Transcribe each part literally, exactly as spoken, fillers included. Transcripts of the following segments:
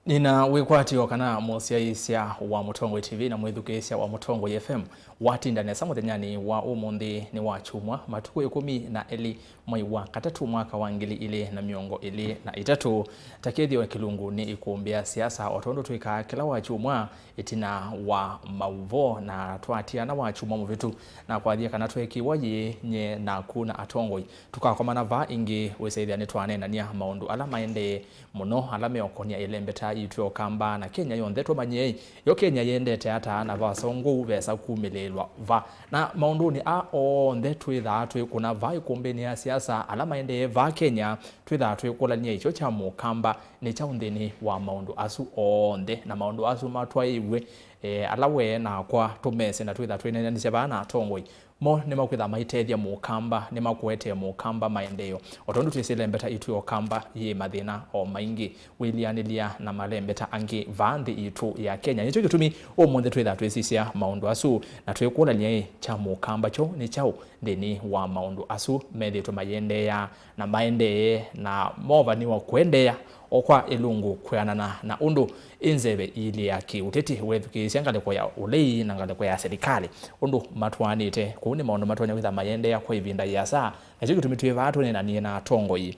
Nĩna wĩkwatyo kana mũsyaĩĩsya wa Mũtongoi T V na mwĩthukĩĩsya wa Mũtongoi F M watinda nesa mũthenyanĩ wa ũmũnthĩ nĩ wa kyumwa, matukũ ĩkũmi na elĩ mwei wa katatũ mwaka wa ngili ilĩ na mĩongo ĩlĩ na ĩtatũ. Ta kĩthĩo kĩlungu nĩ ikumbĩ ya siasa, o tondũ twĩkaa kĩla wa kyumwa ĩtina wa maũvoo, na twatiana wa kyumwa mũvĩtu na kwathie kana twekiwa yĩĩ nye naku na atongoi tũkakomana vaa ĩngĩ, wĩsaĩthya nĩtwaneenany'a maũndũ ala maendee mũno ala meũkonia ĩlembeta yitũ ya Ũkamba na Kenya yonthe. Tũmanyei yo Kenya yendete ata na vasongou vesa kumĩlĩĩlwa va. Na maũndũnĩ aa onthe twĩthaa twĩkũna vaa ikumbĩnĩ ya siasa ala maendee vaa Kenya, twĩthaa twĩkũlany'a ĩkyo kya Mũkamba nĩ kyaũ nthĩnĩ wa maũndũ asu onthe, na maũndũ asu matwaĩw'e, e, ala we nakwa tũmese na twĩthaa twĩneenanĩsya vaa na atongoi. Mo nĩmakwĩtha maitethya Mũkamba, nĩmakũetee Mũkamba maendeeo. O tondũ twĩsĩ ĩlembeta yitũ ya Ũkamba yĩ mathĩna o maingĩ, wĩlianĩlya na malembeta angĩ vaa nthĩ yitũ ya Kenya. Nĩkyo kĩtumi ũmũnthĩ twĩtha twĩsisya maũndũ asu na twĩkũlany'a ĩ kya Mũkamba kyo nĩ kyaũ nthĩnĩ wa maũndũ asu methĩĩtwe mayĩendeea na maendee na movaniwa kũendeea o kwa ĩlungu kwĩanana na ũndũ ĩ nzeve iilĩĩa kĩ-ũteti, wethukĩĩsya ngalĩko ya ũlei na ngalĩko ya silikalĩ, ũndũ matwaanĩte. Kũu nĩ maũndũ matonya kwĩtha mayĩendeea kwa ĩvinda yĩasa, nakyo kĩtumi twĩ vaa tũneenanie na atongoi,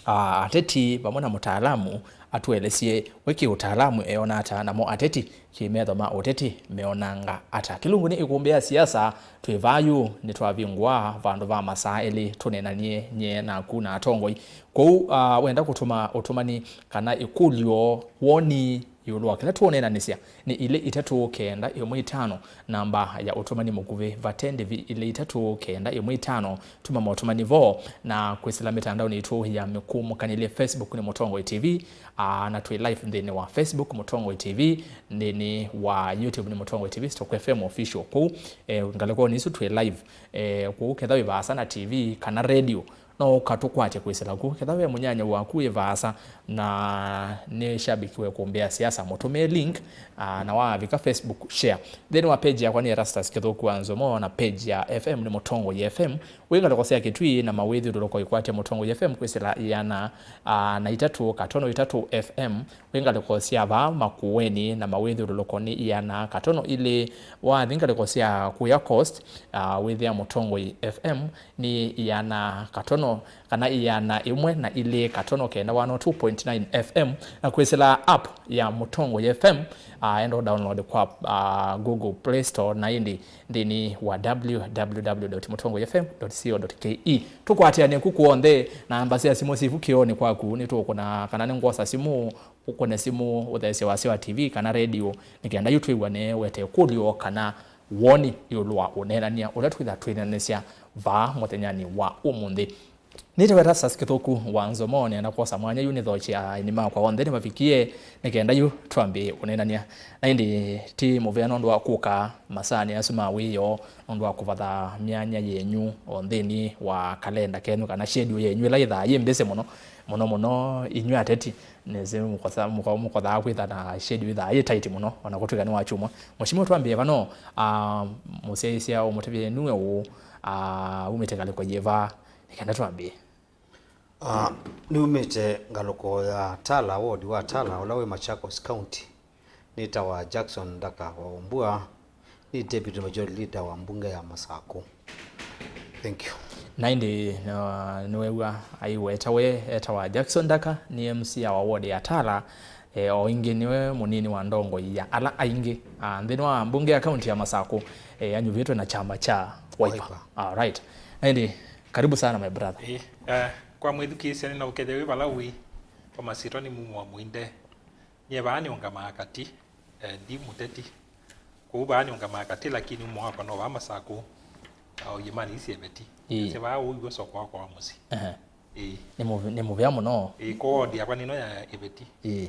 a, ateti vamwe na mũtaalamu atũelesye we kĩ-ũtaalamu eona ata, namo ateti kĩ-metho ma ũteti meonanga ata. Kĩlungu nĩ ikumbĩ ya siasa, twĩ vaa yu nĩtwavingũa vandũ va masaa elĩ tũneenanie nyie naku na atongoi. Kwoou, a, wenda kũtũma ũtũmani kana ĩkũlyo, woni ĩũlũ wa kĩla tũũneenanĩsya, nĩ ilĩ itatũ kenda ĩmwe itano namba ya ũtũmani mũkuvĩ, vate ndĩvi ilĩ itatũ kenda ĩmwe itano. Tuma maũtũmani vo na kwĩsĩla mĩtandaonĩ itũ ya mĩkũũmũkanĩlye. Facebook nĩ Mũtongoi T V, a, na twĩ live nthĩnĩ wa Facebook Mũtongoi T V, nthĩnĩ wa YouTube nĩ Mũtongoi T V stroke F M official. Kũu, e, ngalĩkonĩ isu twĩ live. E, kũu ketha wĩ vaasa na T V kana radio, no ũkatũkwatya kwĩsĩla ku. Ketha ve mũnyanya waku wĩ vaasa na nĩ shabiki wa ikumbĩ ya siasa, mũtũmĩe link, a, na wavika Facebook, share. Nthĩnĩ wa page yakwa nĩ Erastus Kĩthũku wa Nzomo, na page ya F M nĩ Mũtongoi F M. Wĩ ngalĩko sya Kitui na mawĩthyũlũlũko ikwatya Mũtongoi F M kwĩsĩla ĩana, a, na itatũ katono itatũ F M. Wĩ ngalĩko sya vaa Makueni na mawĩthyũlũlũko nĩ ĩana katono ilĩ. Wathi ngalĩko sya kũya Coast, a, wĩthĩa Mũtongoi F M nĩ ĩana katono kana ĩana ĩmwe na ilĩ katono kenda, one oh two point nine F M, na kwĩsĩla app ya Mũtongoi F M, a, enda download kwa, a, Google Play Store, na ĩndĩ nthĩnĩ wa www dot mũtongoi F M dot co dot ke. Tũkwatĩanĩe ku kw'onthe, namba sya simũ sivu kĩoonĩ kwaku, nĩtũkũna kana nĩngwosa simũ, ũkũne simũ, ũtheesye wasya wa T V kana radio, nĩ kenda yu twĩw'ane wete ĩkũlyo kana woni ĩũlũ wa ũneenany'a ũla twĩtha twĩneenanĩsya vaa mũthenyanĩ wa ũmũnthĩ. Nĩtawa Erastus Kĩthũku wa Nzomo, nĩenda kwosa mwanya yu nĩthokye aeni makwa onthe nĩmavikie, nĩ kenda yu twambĩĩe ũneenany'a. Na ĩndĩ ti mũvea nũndũ wa kũka masaanĩ asu ma wĩoo, nũndũ wa kũvatha myanya yenyu o nthĩnĩ wa kalenda kenyu kana schedule yenyu ĩla yĩthaa yĩ mbĩsĩ mũno, mũno mũno inyw'ĩ ateti. Nĩsĩ mũkosa-, mũko-, mũkothaa kwĩtha na schedule ĩthaa yĩ tight mũno, ona kũtw'ĩka nĩ wa kyumwa. Mheshimiwa, twambĩe vano, ah, mũsyaĩĩsya ũmũtavye nue ũũ, ah, umĩte ngalĩko yĩva, nĩ kenda twambĩe. Ah, nĩumĩte ngalĩko ya Tala, ward wa Tala, ũla wĩ Machakos County. Nĩtawa Jackson Ndaka wa Umbua. Nĩ Deputy Majority Leader wa mbunge ya Masakũ. Thank you. Na ĩndĩ, uh, nĩwew'a aiweta we etawa Jackson Ndaka, nĩ M C A wa ward ya Tala, eh, o ĩngĩ nĩwe mũnini wa ndongoi ya ala aingĩ, ah, nthĩnĩ wa mbunge ya kaunti ya Masakũ, eh, anyuvĩtwe na kyama kya Wiper. Wiper. All right. Na ĩndĩ, karibu sana, my brother. Eh, eh, kwa mwĩthukĩĩsya nĩnaũkethya wĩ vala wĩ, kwa masyĩtwa nĩ Mumo wa Mũinde. Nyie vaa nĩũngamaa katĩ, eh, ndi mũteti. Kwoou vaa nĩũngamaa katĩ, lakini umo wakwa no vaa Masakũ, na ũimanĩ isi Ĩveti. Ĩĩ. Nĩsĩ vaa ũu iwe soko wakwa wa mũsyĩ. Ehe. Ĩĩ. Nĩ mũve-, nĩ mũvea mũno. Ĩĩ, ko ward yakwa nĩno ya Ĩveti. Ĩĩ. Ĩĩ.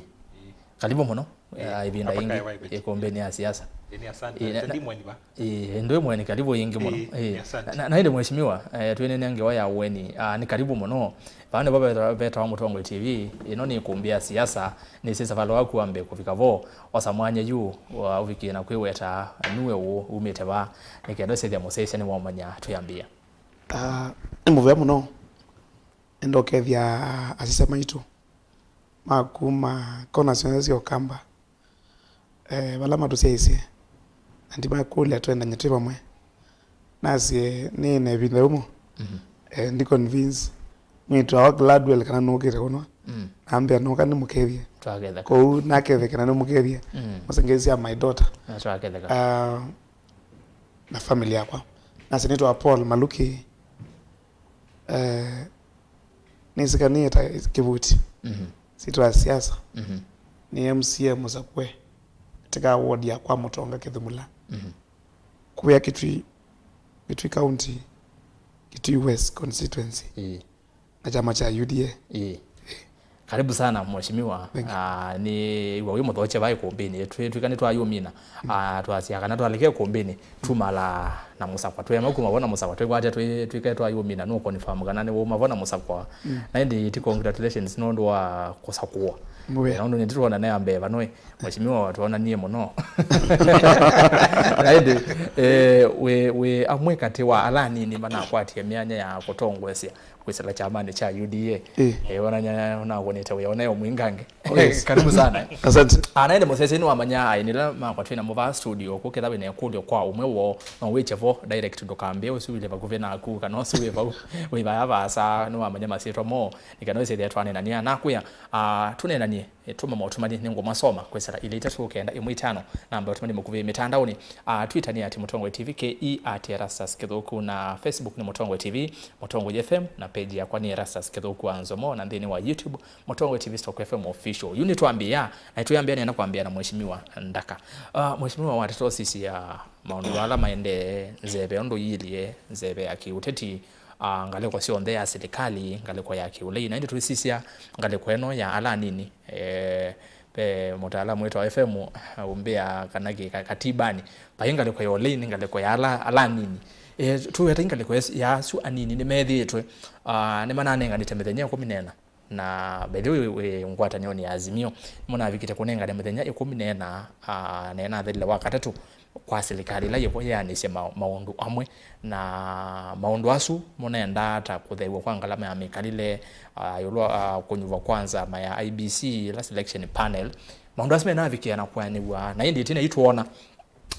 Karibu mũno. Ĩĩ. Ah, ĩvinda yĩngĩ ĩkumbĩnĩ ya siasa. Ĩĩ, nĩ asante. Ĩĩ, na, ndi mweni va. Ĩĩ, ndwĩ mweni, karibu yĩngĩ mũno. Ĩĩ, ĩĩ. Nĩ asante. Na, na ĩndĩ mheshimiwa, eh, twĩnene ngewa ya ũeni. Ah, nĩ karibu mũno. Vaa nĩvo vetawa, vetawa Mũtongoi T V, ĩno nĩ ĩkumbĩ ya siasa, nĩsĩ savalĩ waku wambe kũvika vo, osa mwanya yu, wa ũvikie na kwĩweta nue ũũ, umĩte va, nĩ kenda ũsethya mũsyaĩĩsya nĩwaũmanya twĩambĩĩa. Ah, nĩ mũvea mũno. Nenda ũkethya asisya maitũ. ma kuma kona syonthe sya Ũkamba, eh, vala matũsyaisye, na ndimakũlya twendany'e twĩ vamwe. Nasye nĩ na ĩvinda ũmwe, eh, ndi convince mwĩĩtu awa Gladwell kana nũkĩte kũnwa, nambĩa nũka nĩmũkethye. Twaketheka. Kwoou naketheke na nĩmũkethye. Mũsengethya my daughter, na twaketheka. Ah, na family yakwa. Nasye nĩtwa Paul Maluki. Eh, nĩsĩkanĩe ta kĩvuti sitwa siasa. Nĩ M C A mũsakũe katika ward ya kwa Mũtonga Kĩthumula. Kũya Kitui, Kitui County, Kitui West Constituency. Ĩĩ. Na kyama kya U D A. Ĩĩ. Karibu sana mheshimiwa. Thank you. Ah, nĩ wĩ mũthokye va ĩkũmbĩnĩ. Twĩ twĩka nĩ twayũmina. Ah, twasya kana twalika ĩkũmbĩnĩ, tumala na mũsakwa. Twema kuma vo na mũsakwa, twĩkwatya twĩ twĩke twayũmina, no confirm kana nĩ wuma vo na mũsakwa. Na ĩndĩ ti congratulations nũndũ wa kũsakũwa. Nũndũ nĩ twona nĩ ya mbee vano, mheshimiwa, watwonanie mũno. Na ĩndĩ, eh, wĩ wĩ amwe katĩ wa ala anini manakwatie myanya ya kũtongoesya kwĩsĩla kyamanĩ kya U D A. Ĩ. Eh, wonany'a ũnawonete wĩa ũnayo mwingange. Oh, yes. Karibu sana. Asante. Ah, na ĩndĩ mũsyaĩĩsya nĩwamanya aini ala makwa twĩ namo vaa studio, kũketha wĩna ĩkũlyo kwa ũmwe woo, no wĩkye vo direct, ndũkambĩe ũsu wĩ vakuvĩ naku, kana ũsu wĩ vau, wĩ vaya vaasa, nĩwamanya masyĩtwa moo, nĩ kana wĩsĩthĩa twaneenania. Nakwĩa, ah, tũneenanie. E, tũma motũmani, nĩngũmasoma kwĩsĩla ilĩ itatũ kenda ĩmwe itano, namba ya ũtũmani mũkuvĩ mĩtandaonĩ. Ah, Twitter nĩ at Mũtongoi T V, K E at Erastus Kĩthũku, na Facebook nĩ Mũtongoi T V, Mũtongoi F M, na page yakwa nĩ Erastus Kĩthũku wa Nzomo, na nthĩnĩ wa YouTube, Mũtongoi T V stroke F M official. Yu nĩtwambĩĩa, na nĩtũyambĩĩa nĩenda kwambĩĩa na Mheshimiwa Ndaka. Ah, Mheshimiwa, wateta ũsisya maũndũ ala maendee nzeve ũndũ yĩilyĩ, nzeve ya kĩũteti, ah, ngalĩko syonthe ya silikalĩ, ngalĩko ya kĩũlei, na ĩndĩ twĩsisya ngalĩko ĩno ya ala anini. Eh, ve mũtaalamu wĩtawa F M ũmbĩa kana kĩ ka- katibani, vai ngalĩko ya ũlei, nĩ ngalĩko ya ala, ala anini. Eh, tũweta ngalĩko ya, ya asu anini nĩmethĩĩtwe, ah, nĩmananenganĩte mĩthenya ĩkũmi na ĩna. Na by the way, wĩ ngwatanĩonĩ ya Azimio, nĩmũnavikĩte kũnengane mĩthenya ĩkũmi na ĩna, ah, na ĩnathelile wa katatũ kwa silikalĩ ĩla yĩvo yĩanĩsye ma- maũndũ amwe. Na maũndũ asu mũnendaa ta kũtheew'a kwa ngalama ya mĩkalĩle, ah, ĩũlũ wa, ah, kũnyuvwa kwa nzama ya I E B C, ĩla selection panel. Maũndũ asu menavikĩa na kũanĩw'a, na ĩndĩ ĩtina yu twona,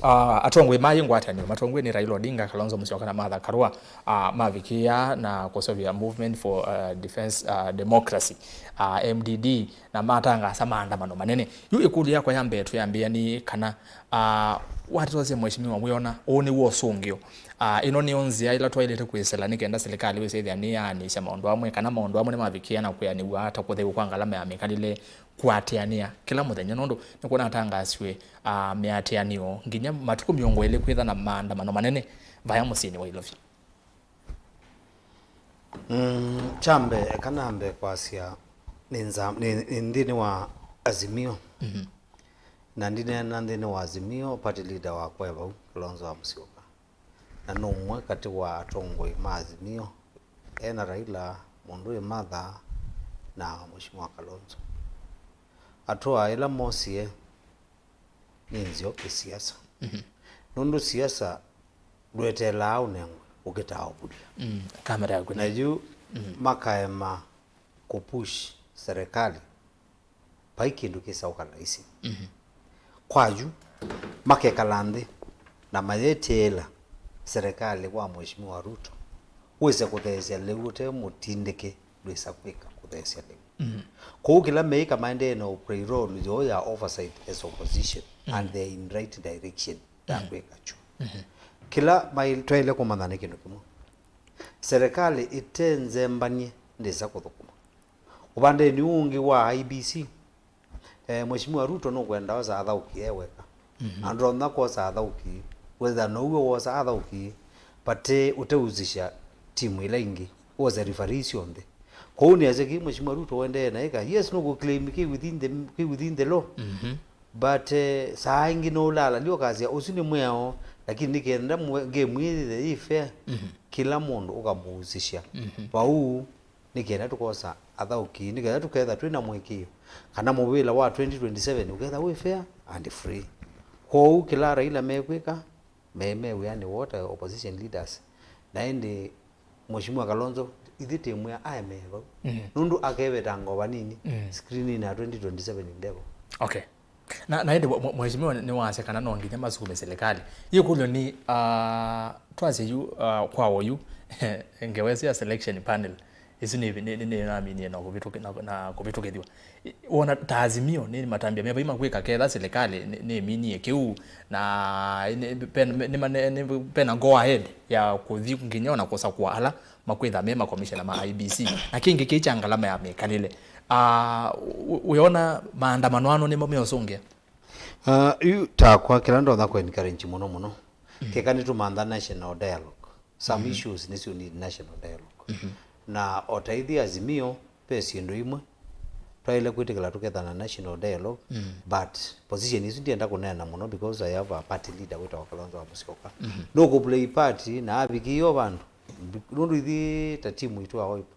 ah, atongoi ma ngwatanĩo matongoew'e nĩ Raila Odinga, Kalonzo Musyoka na Martha Karua, ah, mavikĩa na kũseũvya Movement for, ah, Defense, ah, Democracy, ah, M D D, na matangaasa maandamano manene. Yu ĩkũlyo yakwa ya mbee twĩambĩĩa nĩ kana, ah, wateta ũsisya Mheshimiwa, wĩona ũũ nĩw'o ũsũngĩo? Ah, ĩno nĩyo nzĩa ĩla twaĩlĩte kwĩsĩla nĩ kenda silikalĩ wĩsĩthĩa nĩyaanĩsya maũndũ amwe, kana maũndũ amwe nĩmavikĩa na kwĩanĩw'a ta kũtheew'a kwa ngalama ya mĩkalĩle, kũatĩanĩa kĩla mũthenya, nũndũ nĩkũnatangaasiwe, ah, mĩatĩanĩo nginya matukũ mĩongo ĩlĩ kwĩtha na maandamano manene vaya mũsyĩnĩ wa Ilovi? Mm, kya mbee, eka nambe kwasya nĩ nza- nĩ- nĩ nthĩnĩ wa Azimio. Mhm. Na ndineena nthĩnĩ wa Azimio, party leader wakwa e vau, Kalonzo wa Musyoka. Na nĩ ũmwe katĩ wa atongoi ma Azimio, e na Raila, mũndũ wĩ Martha, na Mheshimiwa Kalonzo. Atũa ĩla mosie, nĩ nzeo kĩsiasa. Mhm. Nũndũ siasa ndweteelaa ũnengwe, ũkĩtaa ũvulya. Mm, kamera yaku. Na yu, mhm, makaema kũpush serikali, vai kĩndũ kĩsaũka laisi. Mhm. Kwa yu, makekala nthĩ na mayetĩĩla serikali wa Mheshimiwa Ruto wĩse kũtheesya lĩu ũte mũtindĩke. Ndwĩsa kwĩka kũtheesya lĩu. Mhm. Kwoou kĩla meĩka maendee na play role yoo ya oversight as opposition, mhm, and they're in right direction ya, mhm, kwĩka kyu. Mhm. Kĩla mai- twaĩle kũmanya nĩ kĩndũ kĩmwe. Serikali ĩte nzembanie ndĩsa kũthũkũma. Ũvandenĩ ũũ ũngĩ wa I E B C, Eh, Mheshimiwa Ruto nũkwenda osa athaũki e weka. Mhm. Na ndonya kwosa athaũki, wetha now'o wosa athaũki, vate ũteusisya timu ila ingĩ, wose referee syonthe. Kwoou nĩasya kĩĩ Mheshimiwa Ruto ũendee na ĩka? Yes, nũkũclaim kĩ within the, kĩ within the law. Mhm. But, eh, saa ingĩ nũũlalalywa ũkasya ũsu nĩ mwĩao, lakini nĩ kenda mwe- game ĩĩ yĩthĩe yĩ fair, mhm, kĩla mũndũ ũkamũusisya. Mhm. Vau nĩ kenda tũkosa athaũki, nĩ kenda tũketha twĩ na mũĩkĩĩo kana mũvĩla wa twenty twenty-seven ũketha wĩ fair and free. Kwoou kĩla Raila mekwĩka, me, me wĩanĩ woo ta opposition leaders, na ĩndĩ Mheshimiwa Kalonzo, ithyĩ tĩmwĩa aemee vau. Mm. Nũndũ akeveta ngova nini, mm, screen-inĩ ya twenty twenty-seven endeavor. Okay. Na, na ĩndĩ mwe-, mheshimiwa nĩ, nĩwasya kana no nginya masukume serikali. Yĩkũlyo nĩ, ah, twasye yu, ah, kwa oyu, ngewa ĩsu ya selection panel, ĩsu nĩ, nĩ, nĩ, nĩnaminie na kũvĩtũkĩ-, na, na kũvĩtũkĩthw'a. Wona ta Azimio nĩ matambya me vai makwĩka ketha serikali nĩ, nĩminie kĩu, na nĩ, pen-, nĩ, nĩ, nĩ, pena go ahead ya kũthi nginya ona kũsakũa ala makwĩtha me makomishena ma I E B C. Na kĩngĩ kĩĩ kya ngalama ya mĩkalĩle. Ah, ũ-, ũyona maandamano ano nĩmo meũsũngĩa? Ah, yu takwa kĩla ndonya kũ encourage mũno mũno. Mm. Keka nĩtũmantha national dialogue. Some, mhm, issues nĩsyo need national dialogue. Mhm. Na o ta ithyĩ Azimio, ve syĩndũ imwe twaĩle kwĩtĩkĩla tũkethana na national dialogue, mm, but position isu ndienda kũneena mũno because I have a party leader wĩtawa Kalonzo wa Musyoka. Mhm. Nũkũplay part na avikĩie o vandũ. Nũndũ ithyĩ ta timu itũ ya Wiper,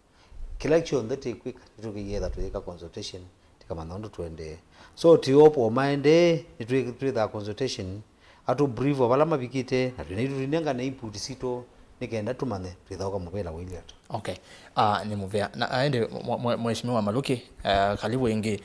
kĩla kyonthe tĩkwĩka, nĩtũkĩyĩetha tũyĩka consultation, tĩkamanya ũndũ tũendee. So, ti opo maendee, nĩtwĩ-, twĩthaa consultation, atũ brief o vala mavikĩte, na twĩna itũ tũinengane input sitũ, nĩ kenda tũmanye twĩthaũka mũvĩla wa ilyata. Okay. Ah, nĩ mũvea. Na aende mwe-, mwe-, Mheshimiwa Maluki, ah, karibu ĩngĩ.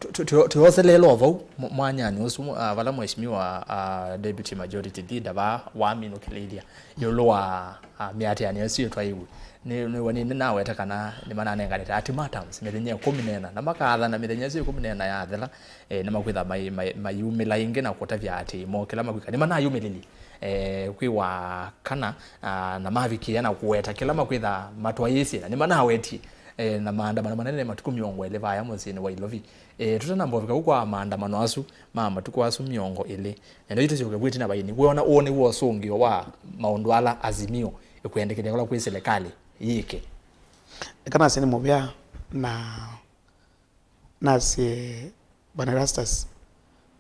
Tu-, tu-, tu-, tuoselele o vau mw-, mwanyanĩ ũsu, ah, vala Mheshimiwa, ah, Deputy Majority Leader va waminũkĩlĩilya ĩũlũ wa, ah, mĩatĩanĩo ĩsu ĩtwaiwe. Nĩ, nĩ, nĩ, nĩnaweta kana nĩmananenganĩte ultimatums mĩthenya ĩkũmi na ĩna, na makaathana mĩthenya ĩsu ĩkũmi na ĩna yathela, eh, nĩmakwĩtha mai-, mai-, mayumĩla ĩngĩ na kũtavya atĩ mo kĩla makwĩka nĩmanayumĩlĩlye, eh, kwĩwa kana, ah, na mavikĩĩa na kũweta kĩla makwĩtha matwaĩĩsye, na nĩmanawetie, eh, na maandamano manene matukũ mĩongo ĩlĩ vaya mũsyĩnĩ wa Ilovi. Eh, tũtanamba ũvika kũu kwa maandamano asu ma matukũ asu mĩongo ĩlĩ, nenda yu tũsyoke vu ĩtina vaini, wĩona ũũ nĩw'o ũsũngĩo wa maũndũ ala Azimio ĩkwendekethya kũla kwĩ silikalĩ yĩke? Eka nasye nĩ mũvea na nasye Bwana Erastus,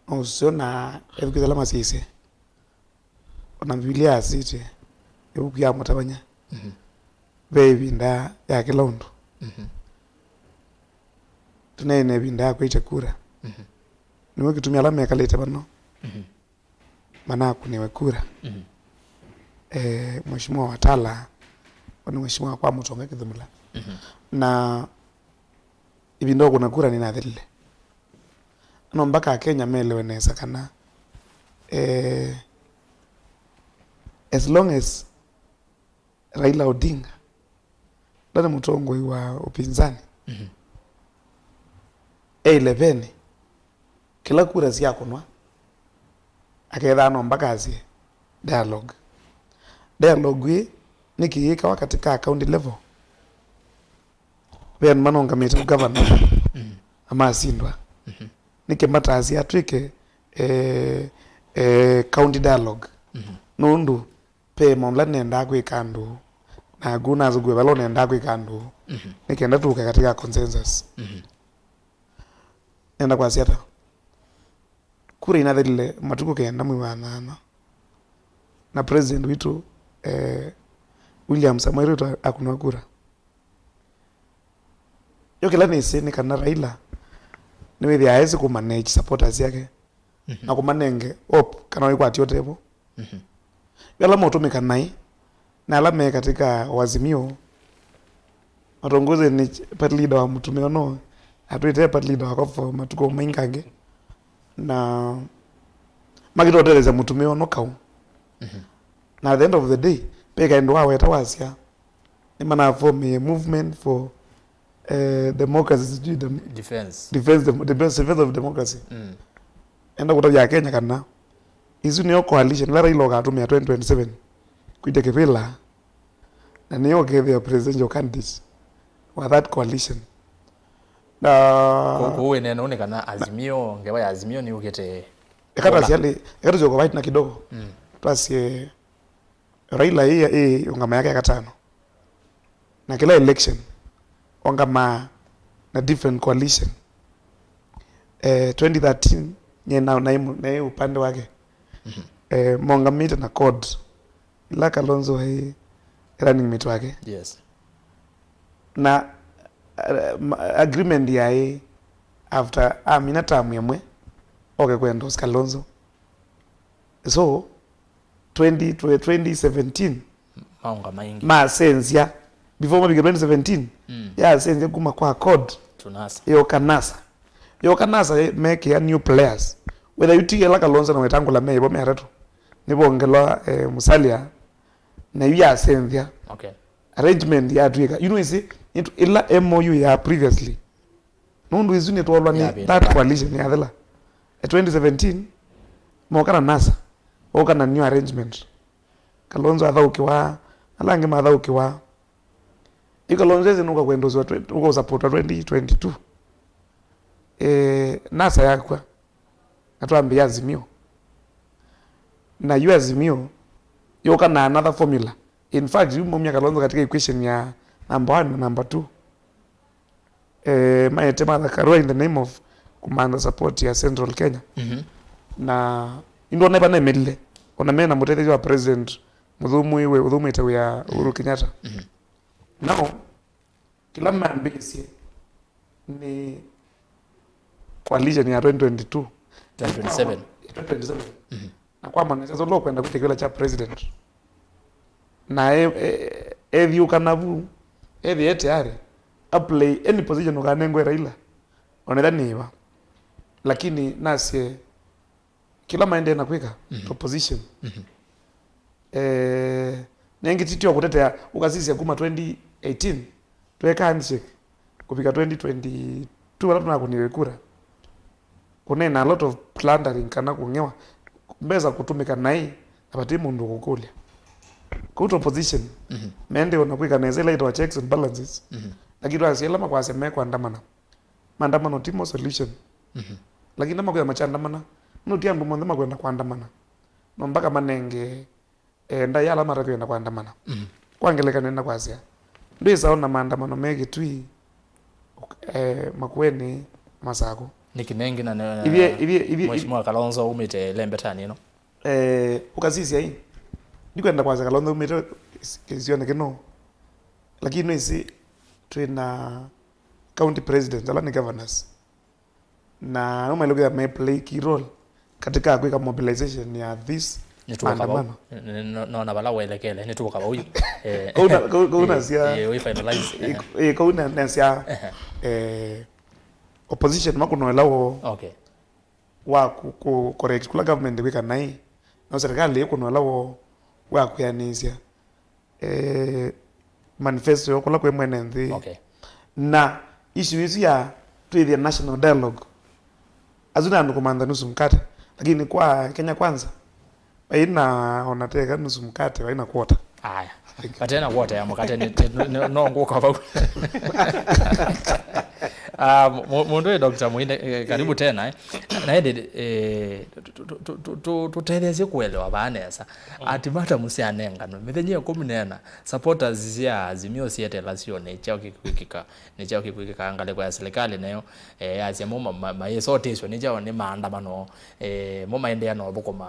na ũseo na ethukĩĩsya ala masyaĩĩsye. Ona Mbivilia yasĩtye, ĩvuku ya Mũtavany'a, mhm, ve ĩvinda ya kĩla ũndũ. Mhm. Tũneene ĩvinda ya kwĩtya kura. Mhm. Nĩw'o kĩtumi ala mekalĩte vano, mhm, manakũnĩwe kura. Mhm. Eh, Mheshimiwa Watala, o nĩ Mheshimiwa kwa Mũtonga Kĩthũmũla. Mhm. Na ĩvinda ũkũna kura nĩnathelile. No mpaka Akenya melewe nesa kana, eh, as long as Raila Odinga ndarĩ mũtongoi wa upinzani, mhm, e ileveni, kĩla kura syakũnwa, akethaa no mpaka asye dialogue. Dialogue ĩ nĩ kĩyĩkawa katika county level. Ve andũ manũngamĩte ũgavana, mm, na masindwa. Mhm. Nĩkĩ mataasya atw'ĩke, eh, eh, county dialogue? Mhm. Nũndũ ve maũndũ ala nendaa kwĩka andũ, naku nasũkũe vala ũnendaa kwĩka andũ, mhm, nĩ kenda tũke katika consensus. Mhm. Nenda kwasya ata? Kura inathelile matukũ kenda mwei wa nyanya, na president witũ, eh, William Samoei Ruto akũnwa kura. Yo kĩla nĩsĩ nĩ kana Raila nĩwĩthĩaa aĩsĩ kũmanage supporters syake, mhm, na kũmanenge hope kana wĩkwatya ũtevo. Mhm. Yo ala maũtũmĩka naĩ, na ala me katika Azimio, matongozwe nĩ party leader wa mũtumĩa ũno, atwĩte party leader wakwa for matukũ maingangĩ, na makĩtũtetheesya mũtumĩa ũno kau. Mhm. Na at the end of the day, ve kaĩndũ waweta wasya, nĩmanafomie movement for, eh, democracy, sijui dem-, defense. Defense, dem-, defense, defense of democracy. Mm. Enda kũtavya Akenya kana isu nĩyo coalition ĩla Raila ũkatũmĩa twenty twenty-seven kwĩtya kĩvĩla, na nĩyo ũkethĩa presidential candidate wa that coalition. Na kũ-, kũu ĩneenaũ nĩ kana Azimio, ngewa ya Azimio nĩyũkĩte. Eka kũla. Twasye alĩ, eka tũsyoke vaiti na kidogo. Mm. Twasye Raila ĩ, ĩ ĩũngama yake ya katano. Na kĩla election, ongamaa na different coalition. Eh, twenty thirteen, nye na, naĩ mu-, naĩ upande wake. Mhm. Eh, mongamĩte na CORD. Ĩla Kalonzo waĩ running mate wake. Yes. Na, eh, ma-, agreement yaĩ after amina term ĩmwe, oke kũ endorse Kalonzo. So, twenty, twenty seventeen, Maũnga maingĩ. Masenzya. Before mavika twenty seventeen, mm, yasenzya kuma kwa accord, to NASA, yoka NASA. Yoka NASA, mekĩa new players. Wether yu ti ĩla Kalonzo na Wetangula me ĩvo me atatũ, nĩvongelwa, eh, Musalia, na yu yasenzya. Okay. Arrangement yatw'ĩka. You know, isi, ĩla M O U ya previously, nũndũ isu nĩtwolwa nĩ that coalition yathela. E twenty seventeen, moka na NASA, moka na new arrangement. Kalonzo athaũkĩwa, ala angĩ mathaũkĩwa. Yu Kalonzo esi nũka kwendoswa, nũka ũsapotwa twenty twenty-two. Eh, NASA yakwa, na twambĩĩa Azimio. Na yu Azimio yoka na another formula. In fact, yu maumya Kalonzo katika equation ya number one na number two. Eh, maete Martha Karua in the name of kũmantha support ya Central Kenya. Mhm. Na indwona vana emelile, ona mena mũtetheesya wa president mũthũmũi we ũthũmũĩte wĩa Uhuru Kenyatta. Mhm. Now, kĩla mambĩĩsye nĩ coalition ya twenty twenty-two. Twenty twenty-seven. Twenty twenty-seven. Mhm. Na kwa mwana sasa ũla ũkwenda kwĩtĩkĩla kya president, na e- e- ethiũka navu, ethĩe tayari apply any position ũkanengwe Raila, onetha nĩva. Lakini nasye kĩla maendee na kwĩka, mhm, to position. Mhm. Eh, nengĩ ti tio kũtetea, ũkasisya kuma twenty eighteen, tweka handshake, kũvika twenty twenty-two, vala tũnakũniwe kura. Kũneena a lot of plundering kana kũng'ewa, mbesa kũtũmĩka naĩ, na vati mũndũ ũkũkũlya. Kũu to position, mhm, mende ona kwĩka nesa ila itawa checks and balances, mhm, lakini twasya ila makwasya mekwandamana. Maandamano ti mo solution. Mhm. Lakini makwĩa machandamana. No ti andũ monthe makwenda kwandamana. No mpaka manenge, eh, ndaĩa ala matakwenda kwandamana. Mhm. Kwa ngelekany'o nĩnakwasya, ndwĩsa ona maandamano me Kitui, eh, Makueni, Masakũ. Nĩ Kinengi na, na, na Ithyĩ- ithyĩ- ithyĩ- Mheshimiwa Kalonzo umĩte Lembetanĩ ĩno. Eh, ũkasisya ĩ, ndikwenda kwasya Kalonzo umĩte kĩsionĩ kĩno, lakini no ĩsĩ twĩ na county presidents, ala nĩ governors. Na no maĩle kwĩthĩa me play key role katika kwĩka mobilization ya this maandamano. Nĩ- nĩ- no- nona vala welekele, nĩtũka vau yu. Eh, Kau na- kau- kau eh, nasya- eh, we finalize, eh, eh. Eh, kau na- nasya, eh, opposition makũnoela woo. Okay. Wa ku- ku- correct kula government ĩkwĩka naĩ, no serikali ĩkũnoela woo wa kwĩanĩsya eh, manifesto yo kũla kwĩ mwene nthĩ. Okay. Na issue isu ya twĩthĩa national dialogue, asu nĩ andũ kũmantha nusu mkate, lakini kwa Kenya Kwanza, vai na ona teka nusu mkate, vai na quarter. Aya. Vate na quarter ya mkate nĩ- nĩ- nĩ- no ngũka vau. Ah, mu- mũndũ wĩ Doctor Mũinde, eh, karibu tena, eh. Na ĩndĩ, eh, tu- tu- tu- tu- tu- tũtetheesye kũelewa vaa nesa. Ati mata mũsyanenganwe mĩthenya ĩkũmi na ĩna, supporters sya Azimio sietela sio nĩ kyaũ kĩkwĩkĩka, nĩ kyaũ kĩkwĩkĩka ngalĩko ya serikali nayo, eh, yasya mo ma- ma- mayĩsotĩswe nĩ kyaũ nĩ maandamano, eh, mo maendeea na ũthũkũma,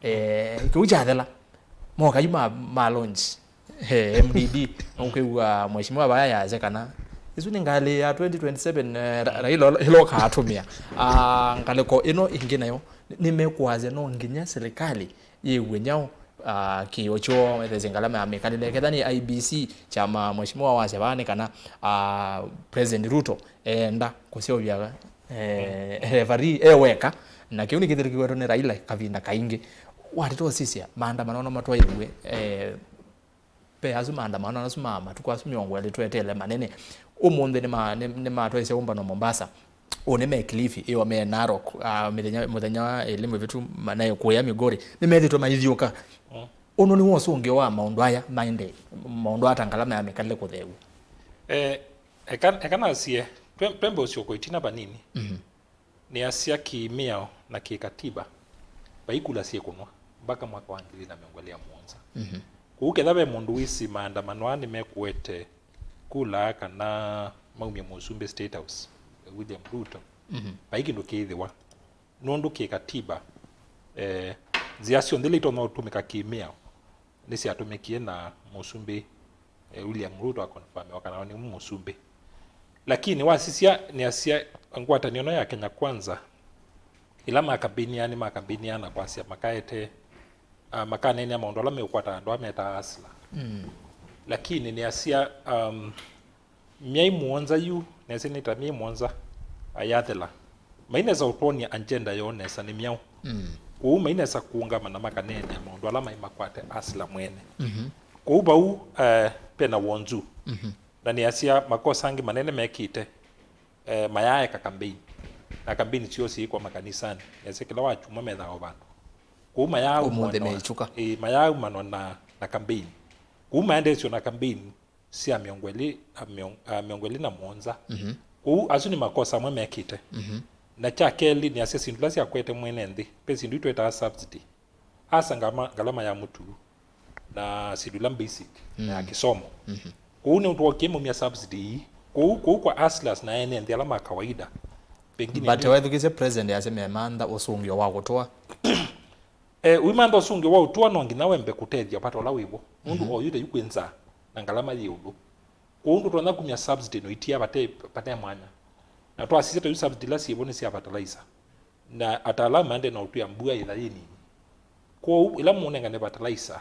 eh, kĩu kyathela, moka yu ma- ma launch, eh, M D D, na ũkwĩw'a mheshimiwa vaya yasya kana ĩsu nĩ ngalĩ ya twenty twenty-seven, eh, Ra- Raila ĩla ũkaatũmĩa. Ah, ngalĩko ĩno ĩngĩ nayo, nĩmekwasya no nginya serikali yĩw'e nyaũ, ah, kĩĩo kyoo, ethesye ngalama ya mĩkalĩle. Ketha nĩ I E B C, kyama mheshimiwa wasya vaa nĩ kana, ah, President Ruto eenda kũseũvya, eh, referee e weka, na kĩu nĩkĩthĩlĩkiwetwe nĩ Raila kavinda kaingĩ. Wateta ũsisya maandamano no matwaĩw'e, eh, Ve asu maandamano asu ma matukũ asu mĩongo ĩlĩ tweteele manene. Ũmũnthĩ nĩma- nĩ- nĩmatwaisye ũmbano Mombasa. Ũũ nĩ me Kilifi, ĩyo me Narok. Ah, mĩthenya- mũthenya wa ĩlĩ mĩvĩtu manaĩ kũya Migori. Nĩmethĩtwe maithiũka. Mm. Ũno nĩw'o ũsũngĩo wa maũndũ aya maendee, maũndũ ata ngalama ya mĩkalĩle kũtheew'a. Eh, eka- eka nasie, twe- twembe ũsyũko ĩtina vanini. Mhm. Nĩasya kĩ-mĩao na kĩ-katiba, vai kula syĩkũnwa mbaka mwaka wa ngili ilĩ na mĩongo ĩlĩ na mũonza. Mhm. Kwoou ketha ve mũndũ wĩsĩ maandamano aa nĩmekũete kula kana maumye mũsumbĩ State House, William Ruto, mhm, vai kĩndũ kĩĩthĩwa. Nũndũ kĩ-katiba, eh, nzĩa syonthe ila itonya ũtũmĩka kĩ-mĩao nĩsyatũmĩkie na mũsumbĩ, eh, William Ruto akonfamiwa kana nĩ mũsumbĩ. Lakini wasisya nĩasya ngwatanĩo ĩno ya Kenya Kwanza, ĩla makambĩnĩa, nĩmakambĩnĩa na kwasya makaete, ah, makaneenea maũndũ ala meũkwata andũ ala metaa hustler. Mm. Lakini nĩasya, um, myei mũonza yu, nesĩ nĩ ta myei mũonza, ayathela. Mainesa ũtwonia agenda yoo nesa nĩ myaũ. Mm. Kwoou mainesa kũũngama na makaneenea maũndũ ala mai makwate asila mwene. Mhm. Kwoou vau, eh, pena wonzu. Mhm. Na nĩasya makosa angĩ manene mekĩte, eh, mayaaeka kambeini. Na kambeini syoo syĩkwa makanisanĩ. Nĩasya kĩla wakyumwa methaa o vandũ. Kwoou mayaa Ũmũnthĩ me ĩkyuka. Ĩĩ, mayaaũmanwa na, na kambeini. Kwoou maendeesyo na kambeini sya mĩongo ĩlĩ, a, mĩon-, a, mĩongo ĩlĩ na mũonza. Mhm. Kwoou asu nĩ makosa amwe mekĩte. Mhm. Na kya kelĩ, nĩasya syĩndũ ila syakwete mwene nthĩ, ve syĩndũ itwetaa subsidy. Asa ngama-, ngalama ya mũtu na syĩndũ ila basic na ya Mm. kĩsomo. Mhm. Kwoou nĩ twokie maumya subsidy ii. Kwoou, kwoou kwa hustlers na ene nthĩ ala ma kawaida, pengine But nĩ wethukĩsye president yasya memantha ũsũngĩo wa kũtũa. Eh, ũimantha ũsũngĩo wa ũtũa no nginya wembe kũtethya vata ũla wĩvo. Nũndũ Mhm. oyu ta yu kwĩ nzaa na ngalama yĩ ũlũ. Kwoou ndũtonya kumya subsidy no itia vate, vate mwanya. Na twasisya ta yu subsidy ila syĩvo nĩ sya fertilizer. Na ataalamu maendee na ũtwĩa mbua yĩtha yĩ nini. Kwoou ĩla mũũnengane fertilizer,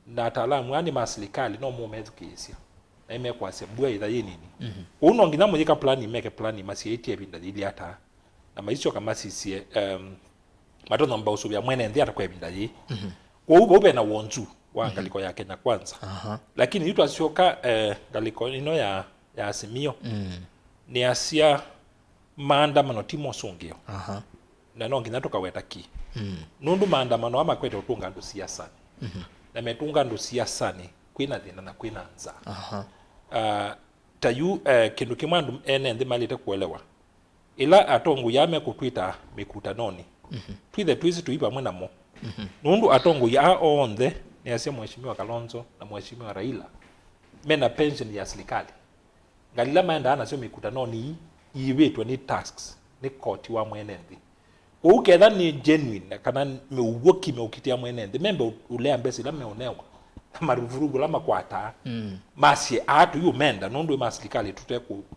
na ataalamu aa nĩ ma silikalĩ, no mũũmethukĩĩsya. Na nĩmekwasya mbua yĩtha yĩ nini. Mhm. Kwoou no nginya mũyĩka planning, meke planning masyaĩtye ĩvinda yĩilyĩ ata. Na maisyoka masisye, um, matonya mbaũsũvĩa mwene nthĩ ata kwa ĩvinda yĩĩ. Mhm. Kwoou vau vena wonzu wa Mhm. ngalĩko ya Kenya Kwanza. Aha. Lakini yu twasyoka, eh, ngalĩko ĩno ya, ya Azimio, Mm. nĩasya maandamano ti mosũngĩo. Aha. Na no nginya tũkaweta ki. Mm. Nũndũ maandamano aa makwete ũtũnga andũ siasanĩ. Mhm. Na metũnga andũ siasanĩ, kwĩna thĩna na kwĩna nzaa. Aha. Ah, ta yu, eh, kĩndũ kĩmwe andũ ene nthĩ maĩlĩte kũelewa. Ĩla atongoi aa mekũtwĩta mĩkutanonĩ, Mhm. twĩthe twĩsĩ tũi vamwe namo. Mhm. Nũndũ atongoi aa onthe, nĩasya Mheshimiwa Kalonzo na Mheshimiwa Raila, mena pension ya silikalĩ. Ngalĩ ila maendaa nasyo mĩkutanonĩ ii, iivĩtwe nĩ tasks, nĩ koti wa mwene nthĩ. Kwoou ketha nĩ genuine, na kana meũw'o ki meũkitĩa mwene nthĩ, membe ũ-, ũlea mbesa ila meũnewa, na maruvuruvu ala makwataa, Mm. masye, "Aa tũiũmenda, nũndũ ĩ ma silikalĩ